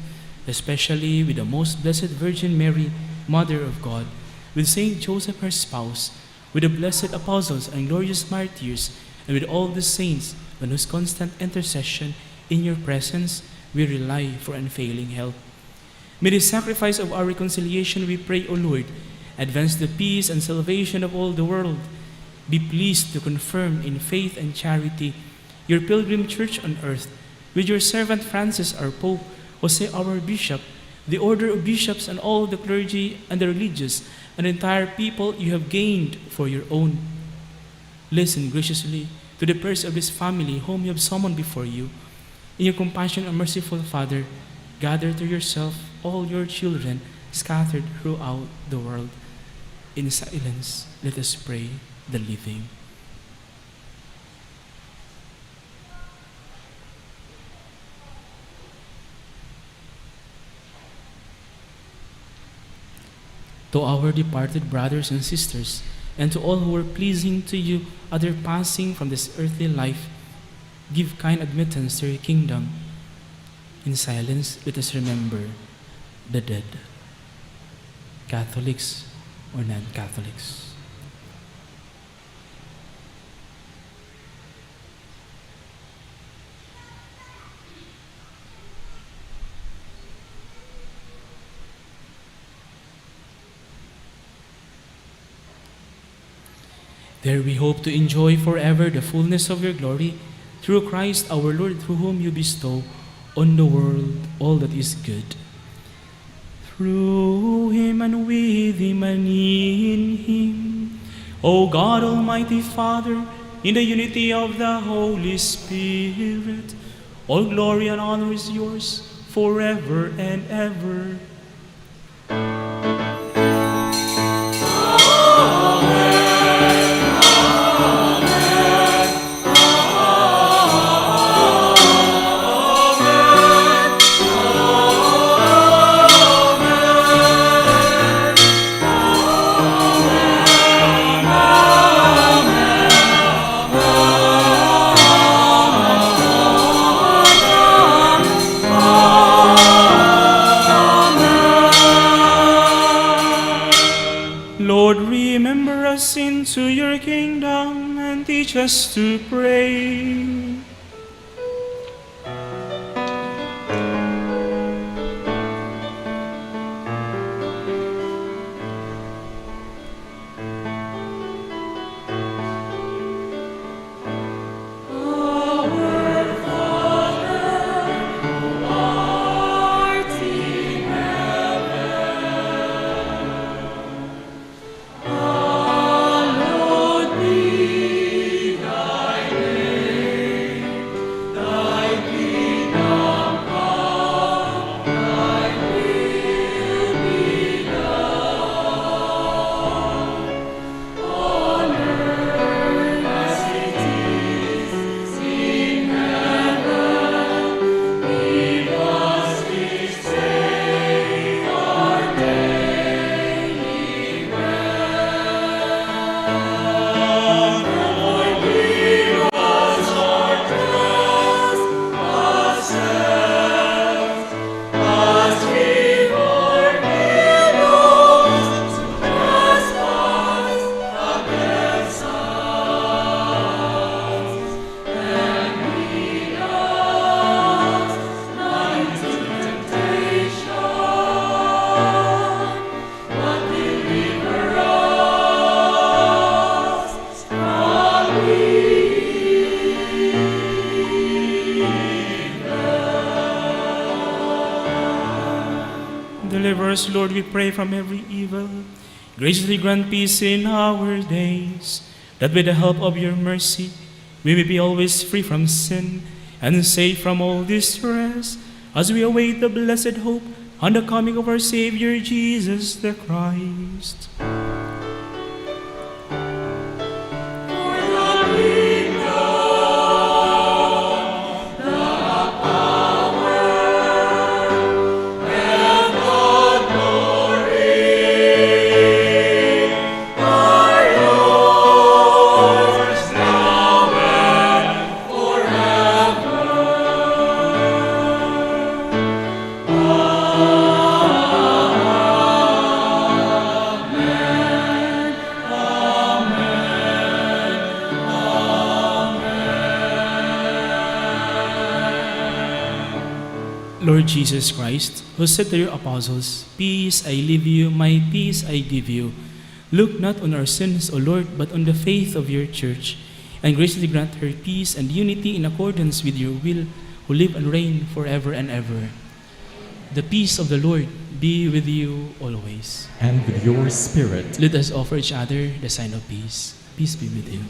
especially with the most blessed Virgin Mary, Mother of God, with Saint Joseph, her spouse, with the blessed apostles and glorious martyrs, and with all the saints, on whose constant intercession in your presence we rely for unfailing help. May the sacrifice of our reconciliation, we pray, O Lord, advance the peace and salvation of all the world. Be pleased to confirm in faith and charity your pilgrim church on earth, with your servant Francis, our Pope, Jose, our Bishop, the order of bishops and all the clergy and the religious and the entire people you have gained for your own. Listen graciously to the prayers of this family whom you have summoned before you. In your compassion, O merciful Father, gather to yourself all your children scattered throughout the world. In silence, let us pray the living. To our departed brothers and sisters, and to all who were pleasing to you at their passing from this earthly life, give kind admittance to your kingdom. In silence, let us remember the dead, Catholics or non-Catholics. There we hope to enjoy forever the fullness of your glory, through Christ our Lord, through whom you bestow on the world all that is good. Through him and with him and in him, O God, Almighty Father, in the unity of the Holy Spirit, all glory and honor is yours forever and ever. Lord, remember us into your kingdom and teach us to pray. Our Father, who art in heaven, hallowed be thy name. we pray, from every evil. Graciously grant peace in our days, that with the help of your mercy, we may be always free from sin and safe from all distress, as we await the blessed hope and the coming of our Savior Jesus the Christ. Lord Jesus Christ, who said to your apostles, "Peace I leave you, my peace I give you." Look not on our sins, O Lord, but on the faith of your church, and graciously grant her peace and unity in accordance with your will, who live and reign forever and ever. The peace of the Lord be with you always. And with your spirit. Let us offer each other the sign of peace. Peace be with you.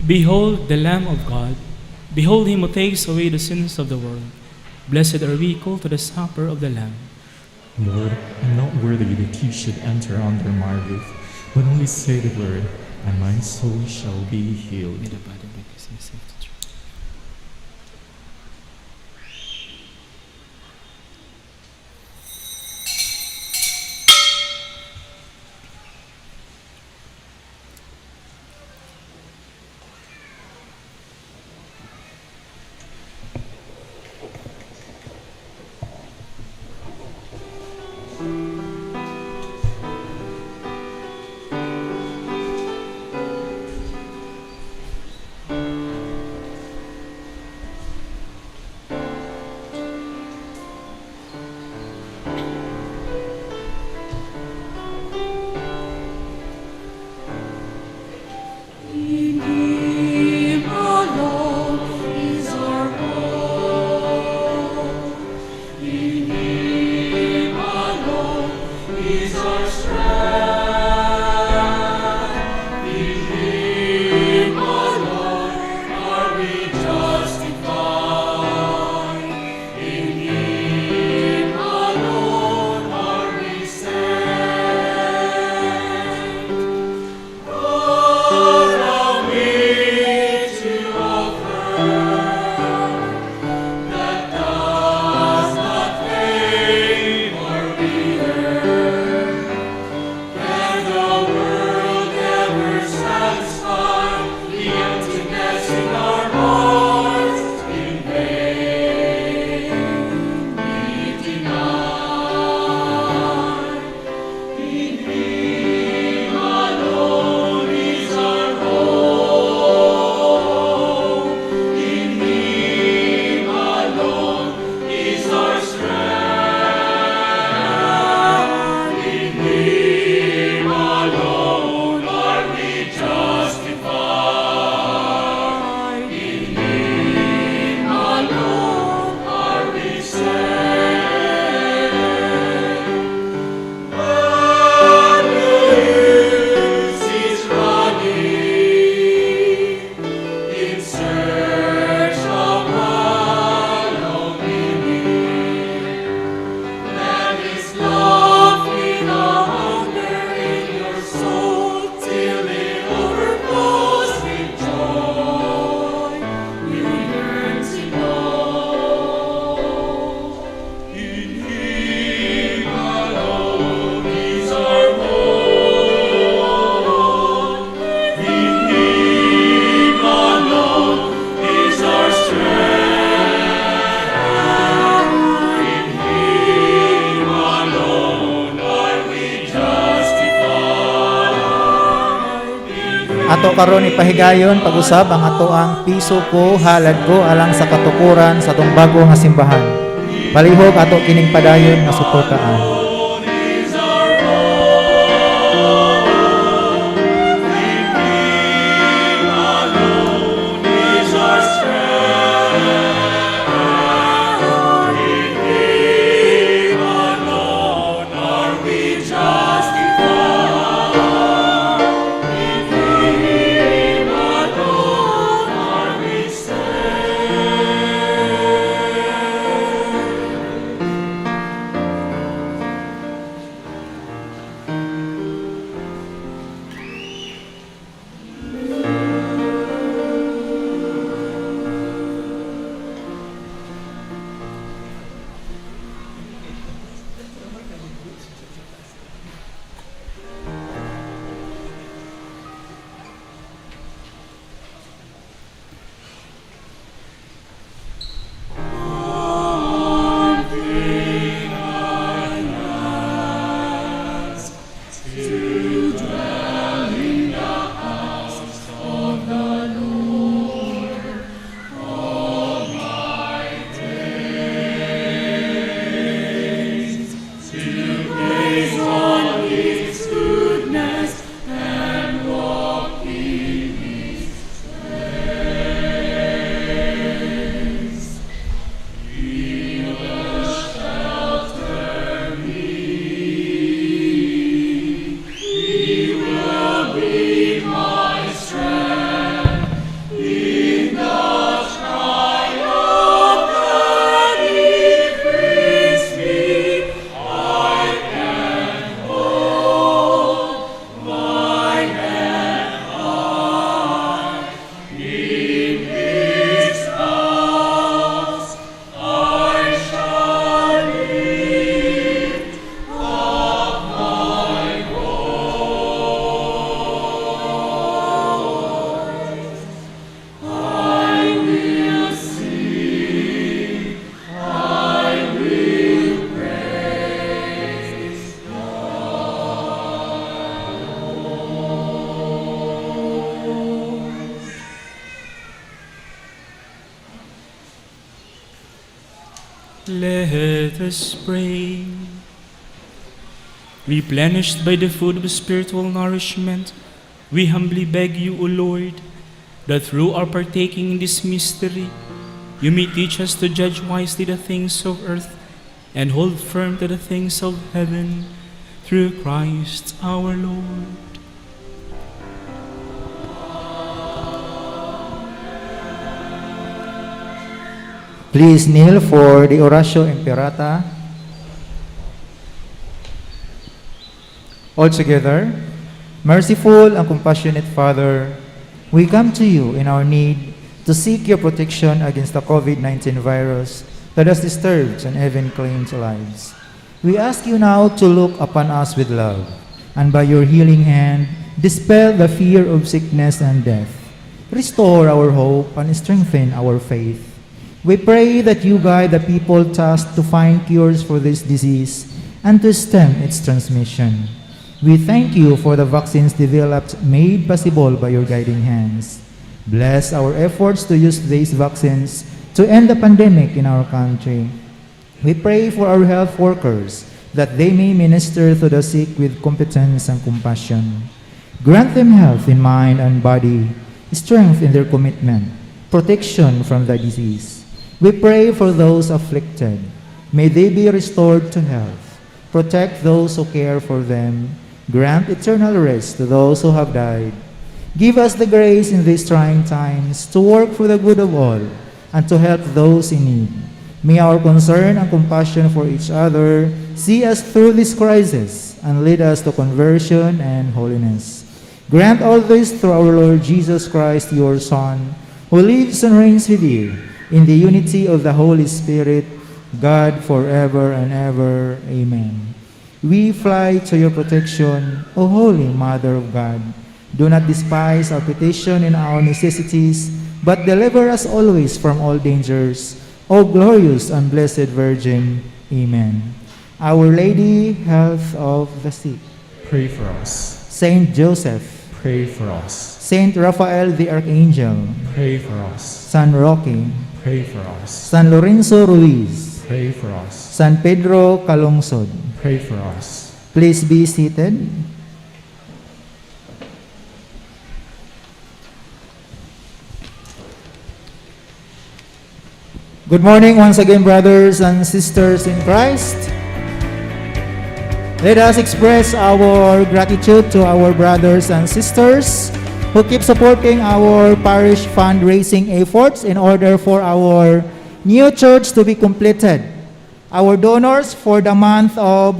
Behold the Lamb of God. Behold him who takes away the sins of the world. Blessed are we called to the supper of the Lamb. Lord, I'm not worthy that you should enter under my roof, but only say the word, and my soul shall be healed. May the body of Christ be saved. In Him alone is our hope. In Him alone is our strength. In Him alone are we justified. In Him alone are we saved. What are we to offer that does not fade or wither? Ato karon ipahigayon pag-usab ang atoang "Piso ko, halad ko" alang sa katukuran sa atong bago nga simbahan. Palihog ato kining padayon nga suportaan. Is our hope. In Him alone is our strength. In Him alone are we justified. In Him alone are we saved. One thing I ask, to dwell in the house of the Lord all my days, to gaze on His goodness and walk in His ways. He will shelter me. He will be my strength in the trial that He brings me. I can hold my head high in His house. I shall lift up my voice. I will sing, I will praise the Lord. Let us pray. Replenished by the food of spiritual nourishment, we humbly beg you, O Lord, that through our partaking in this mystery, you may teach us to judge wisely the things of earth and hold firm to the things of heaven, through Christ our Lord. Please kneel for the Oratio Imperata. All together, merciful and compassionate Father, we come to you in our need to seek your protection against the COVID-19 virus that has disturbed and even claimed lives. We ask you now to look upon us with love, and by your healing hand, dispel the fear of sickness and death. Restore our hope and strengthen our faith. We pray that you guide the people tasked to find cures for this disease and to stem its transmission. We thank you for the vaccines developed, made possible by your guiding hands. Bless our efforts to use these vaccines to end the pandemic in our country. We pray for our health workers that they may minister to the sick with competence and compassion. Grant them health in mind and body, strength in their commitment, protection from the disease. We pray for those afflicted. May they be restored to health. Protect those who care for them. Grant eternal rest to those who have died. Give us the grace in these trying times to work for the good of all and to help those in need. May our concern and compassion for each other see us through this crisis and lead us to conversion and holiness. Grant all this through our Lord Jesus Christ, your Son, who lives and reigns with you in the unity of the Holy Spirit, God, forever and ever. Amen. We fly to your protection, O Holy Mother of God. Do not despise our petition in our necessities, but deliver us always from all dangers. O glorious and blessed Virgin. Amen. Our Lady, Health of the Sick. Pray for us. Saint Joseph, Pray for us. Saint Raphael the Archangel, Pray for us. San Roque, Pray for us. San Lorenzo Ruiz, Pray for us. San Pedro Calungsod. Pray for us. Please be seated. Good morning once again, brothers and sisters in Christ. Let us express our gratitude to our brothers and sisters who keep supporting our parish fundraising efforts in order for our new church to be completed. Our donors for the month of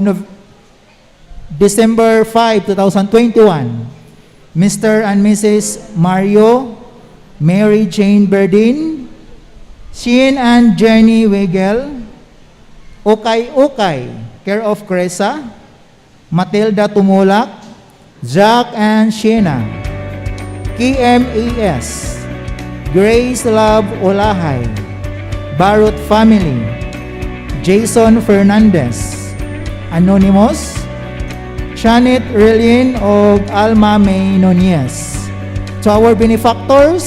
December 5, 2021, Mr. and Mrs. Mario, Mary Jane Berdin, Shane and Jenny Wegel, Okay Okay, care of Cresa, Matilda Tumulak, Jack and Sheena, KMAS, Grace Love Olahay, Barut Family, Jason Fernandez, Anonymous, Janet Relin og Alma May Nunez. To our benefactors,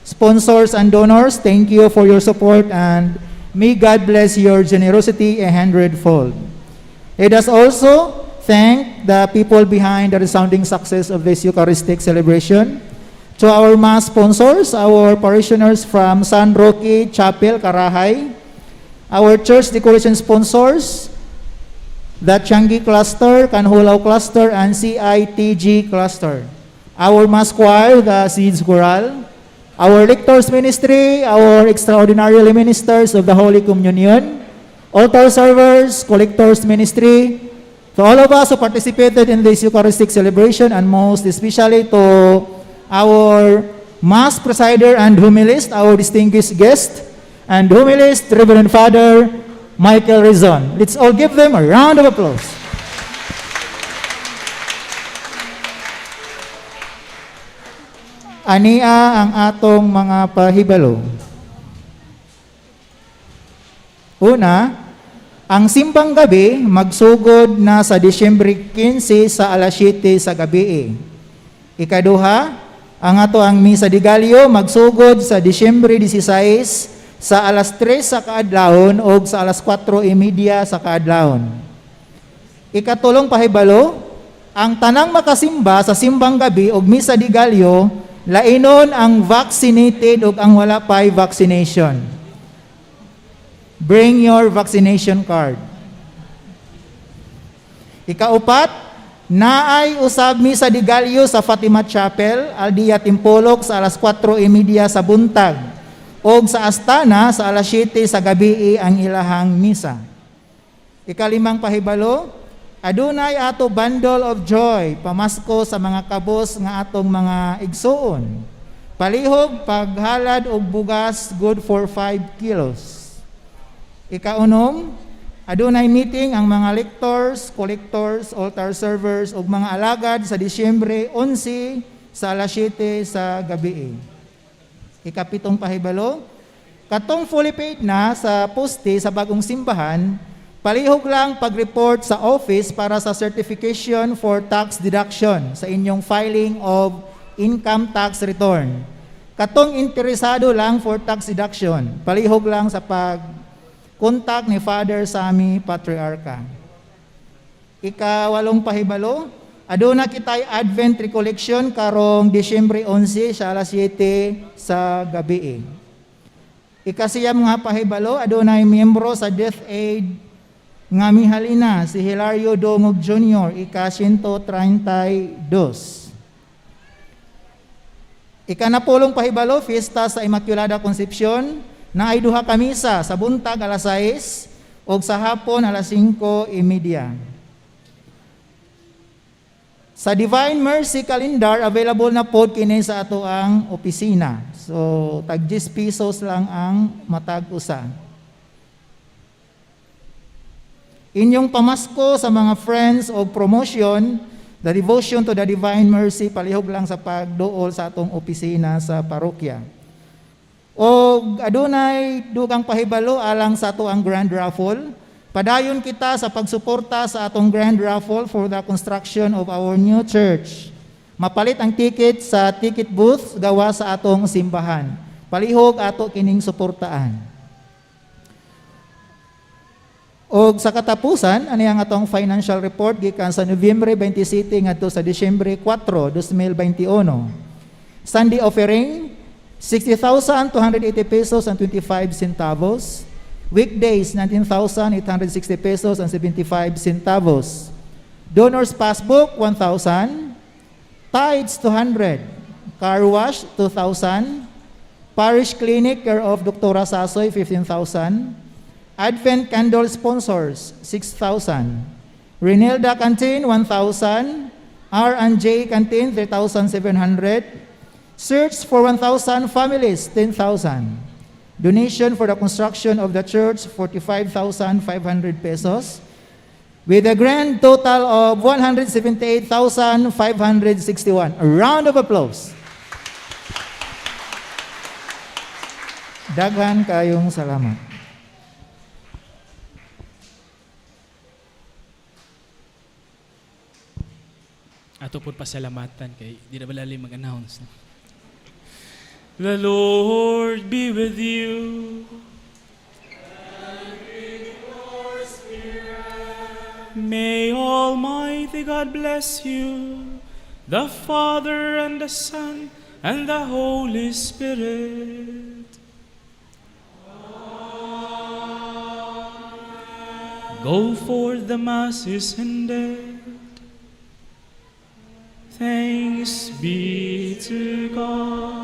sponsors, and donors, thank you for your support and may God bless your generosity a hundredfold. Let us also thank the people behind the resounding success of this Eucharistic celebration. To our mass sponsors, our parishioners from San Roque Chapel, Karahay, our church decoration sponsors, the Changi Cluster, Canjulao Cluster, and CITG Cluster. Our mass choir, the Seeds Choral, our lectors ministry, our extraordinary ministers of the Holy Communion, altar servers, collectors ministry, to all of us who participated in this Eucharistic celebration, and most especially to our mass presider and homilist, our distinguished guest, and homilist, Reverend Father Michael Rizon. Let's all give them a round of applause. Ania ang atong mga pahibalo. Una, ang simbang gabi magsugod na sa Disyembre 15 sa alas 7 sa gabi. Ikaduha, ang ato ang Misa de Gallo magsugod sa Disyembre 16 sa alas 3 sa kaadlawon o sa alas 4:30 sa kaadlawon. Ikatulong pahibalo, ang tanang makasimba sa simbang gabi og Misa de Gallo, lainon ang vaccinated ug ang wala pay vaccination. Bring your vaccination card. Ikaupat, naay usab Misa de Gallo sa Fatima Chapel, Aldia Timpolok sa alas 4:30 sa buntag. Og sa Astana sa alas 7 sa gabi ang ilahang misa. Ikalimang pahibalo, adunay ato bundle of joy pamasko sa mga kabos nga atong mga igsuon. Palihog paghalad og bugas good for 5 kilos. Ikaunom, adunay meeting ang mga lectors, collectors, altar servers ug mga alagad sa Disyembre 11 sa alas 7 sa gabi. Ikapitong pahibalo, katong fully paid na sa poste sa bagong simbahan, palihog lang pag-report sa office para sa certification for tax deduction sa inyong filing of income tax return. Katong interesado lang for tax deduction, palihog lang sa pag contact ni Father Sami Patriarca. Ikawalong pahibalo, aduna kitay Advent Recollection karong Disyembre 11 sa alas 7 sa gabi. Ikasiyam nga pahibalo, adunay miyembro sa Death Aid nga mihalina si Hilario Dongog Jr., ika 132. Ikanapulong pahibalo, fiesta sa Immaculada Concepcion, na ay duha ka misa sa buntag alas 6 o sa hapon alas 5:30. Sa Divine Mercy Calendar, available na pod kini sa ato ang opisina. So, tag 10 pesos lang ang matag usa. Inyong pamasko sa mga friends o promotion, the devotion to the Divine Mercy, palihog lang sa pagduol sa atong opisina sa parokya. O adunay dugang pahibalo alang sa ato ang grand raffle. Padayon kita sa pagsuporta sa atong grand raffle for the construction of our new church. Mapalit ang ticket sa ticket booth gawas sa atong simbahan. Palihog ato kining suportaan. Og sa katapusan, ani ang atong financial report gikan sa Nobyembre 27 ngadto sa Disyembre 4, 2021. Sunday offering, 60,280 pesos and 25 centavos. Weekdays, 19,860 pesos and 75 centavos. Donors passbook, 1,000. Tithes, 200. Car wash, 2,000. Parish Clinic, care of Dr. Sasoy, 15,000. Advent Candle Sponsors, 6,000. Renelda Canteen, 1,000. R&J Canteen, 3,700. Search for 1,000 Families, 10,000. Donation for the construction of the church, 45,500 pesos. With a grand total of 178,561. A round of applause. Daghan kayong salamat. Ato po pasalamatan kay di na balali mag-announce. No? The Lord be with you. May Almighty God bless you, the Father and the Son and the Holy Spirit. Go forth, the Mass is ended. Thanks be to God.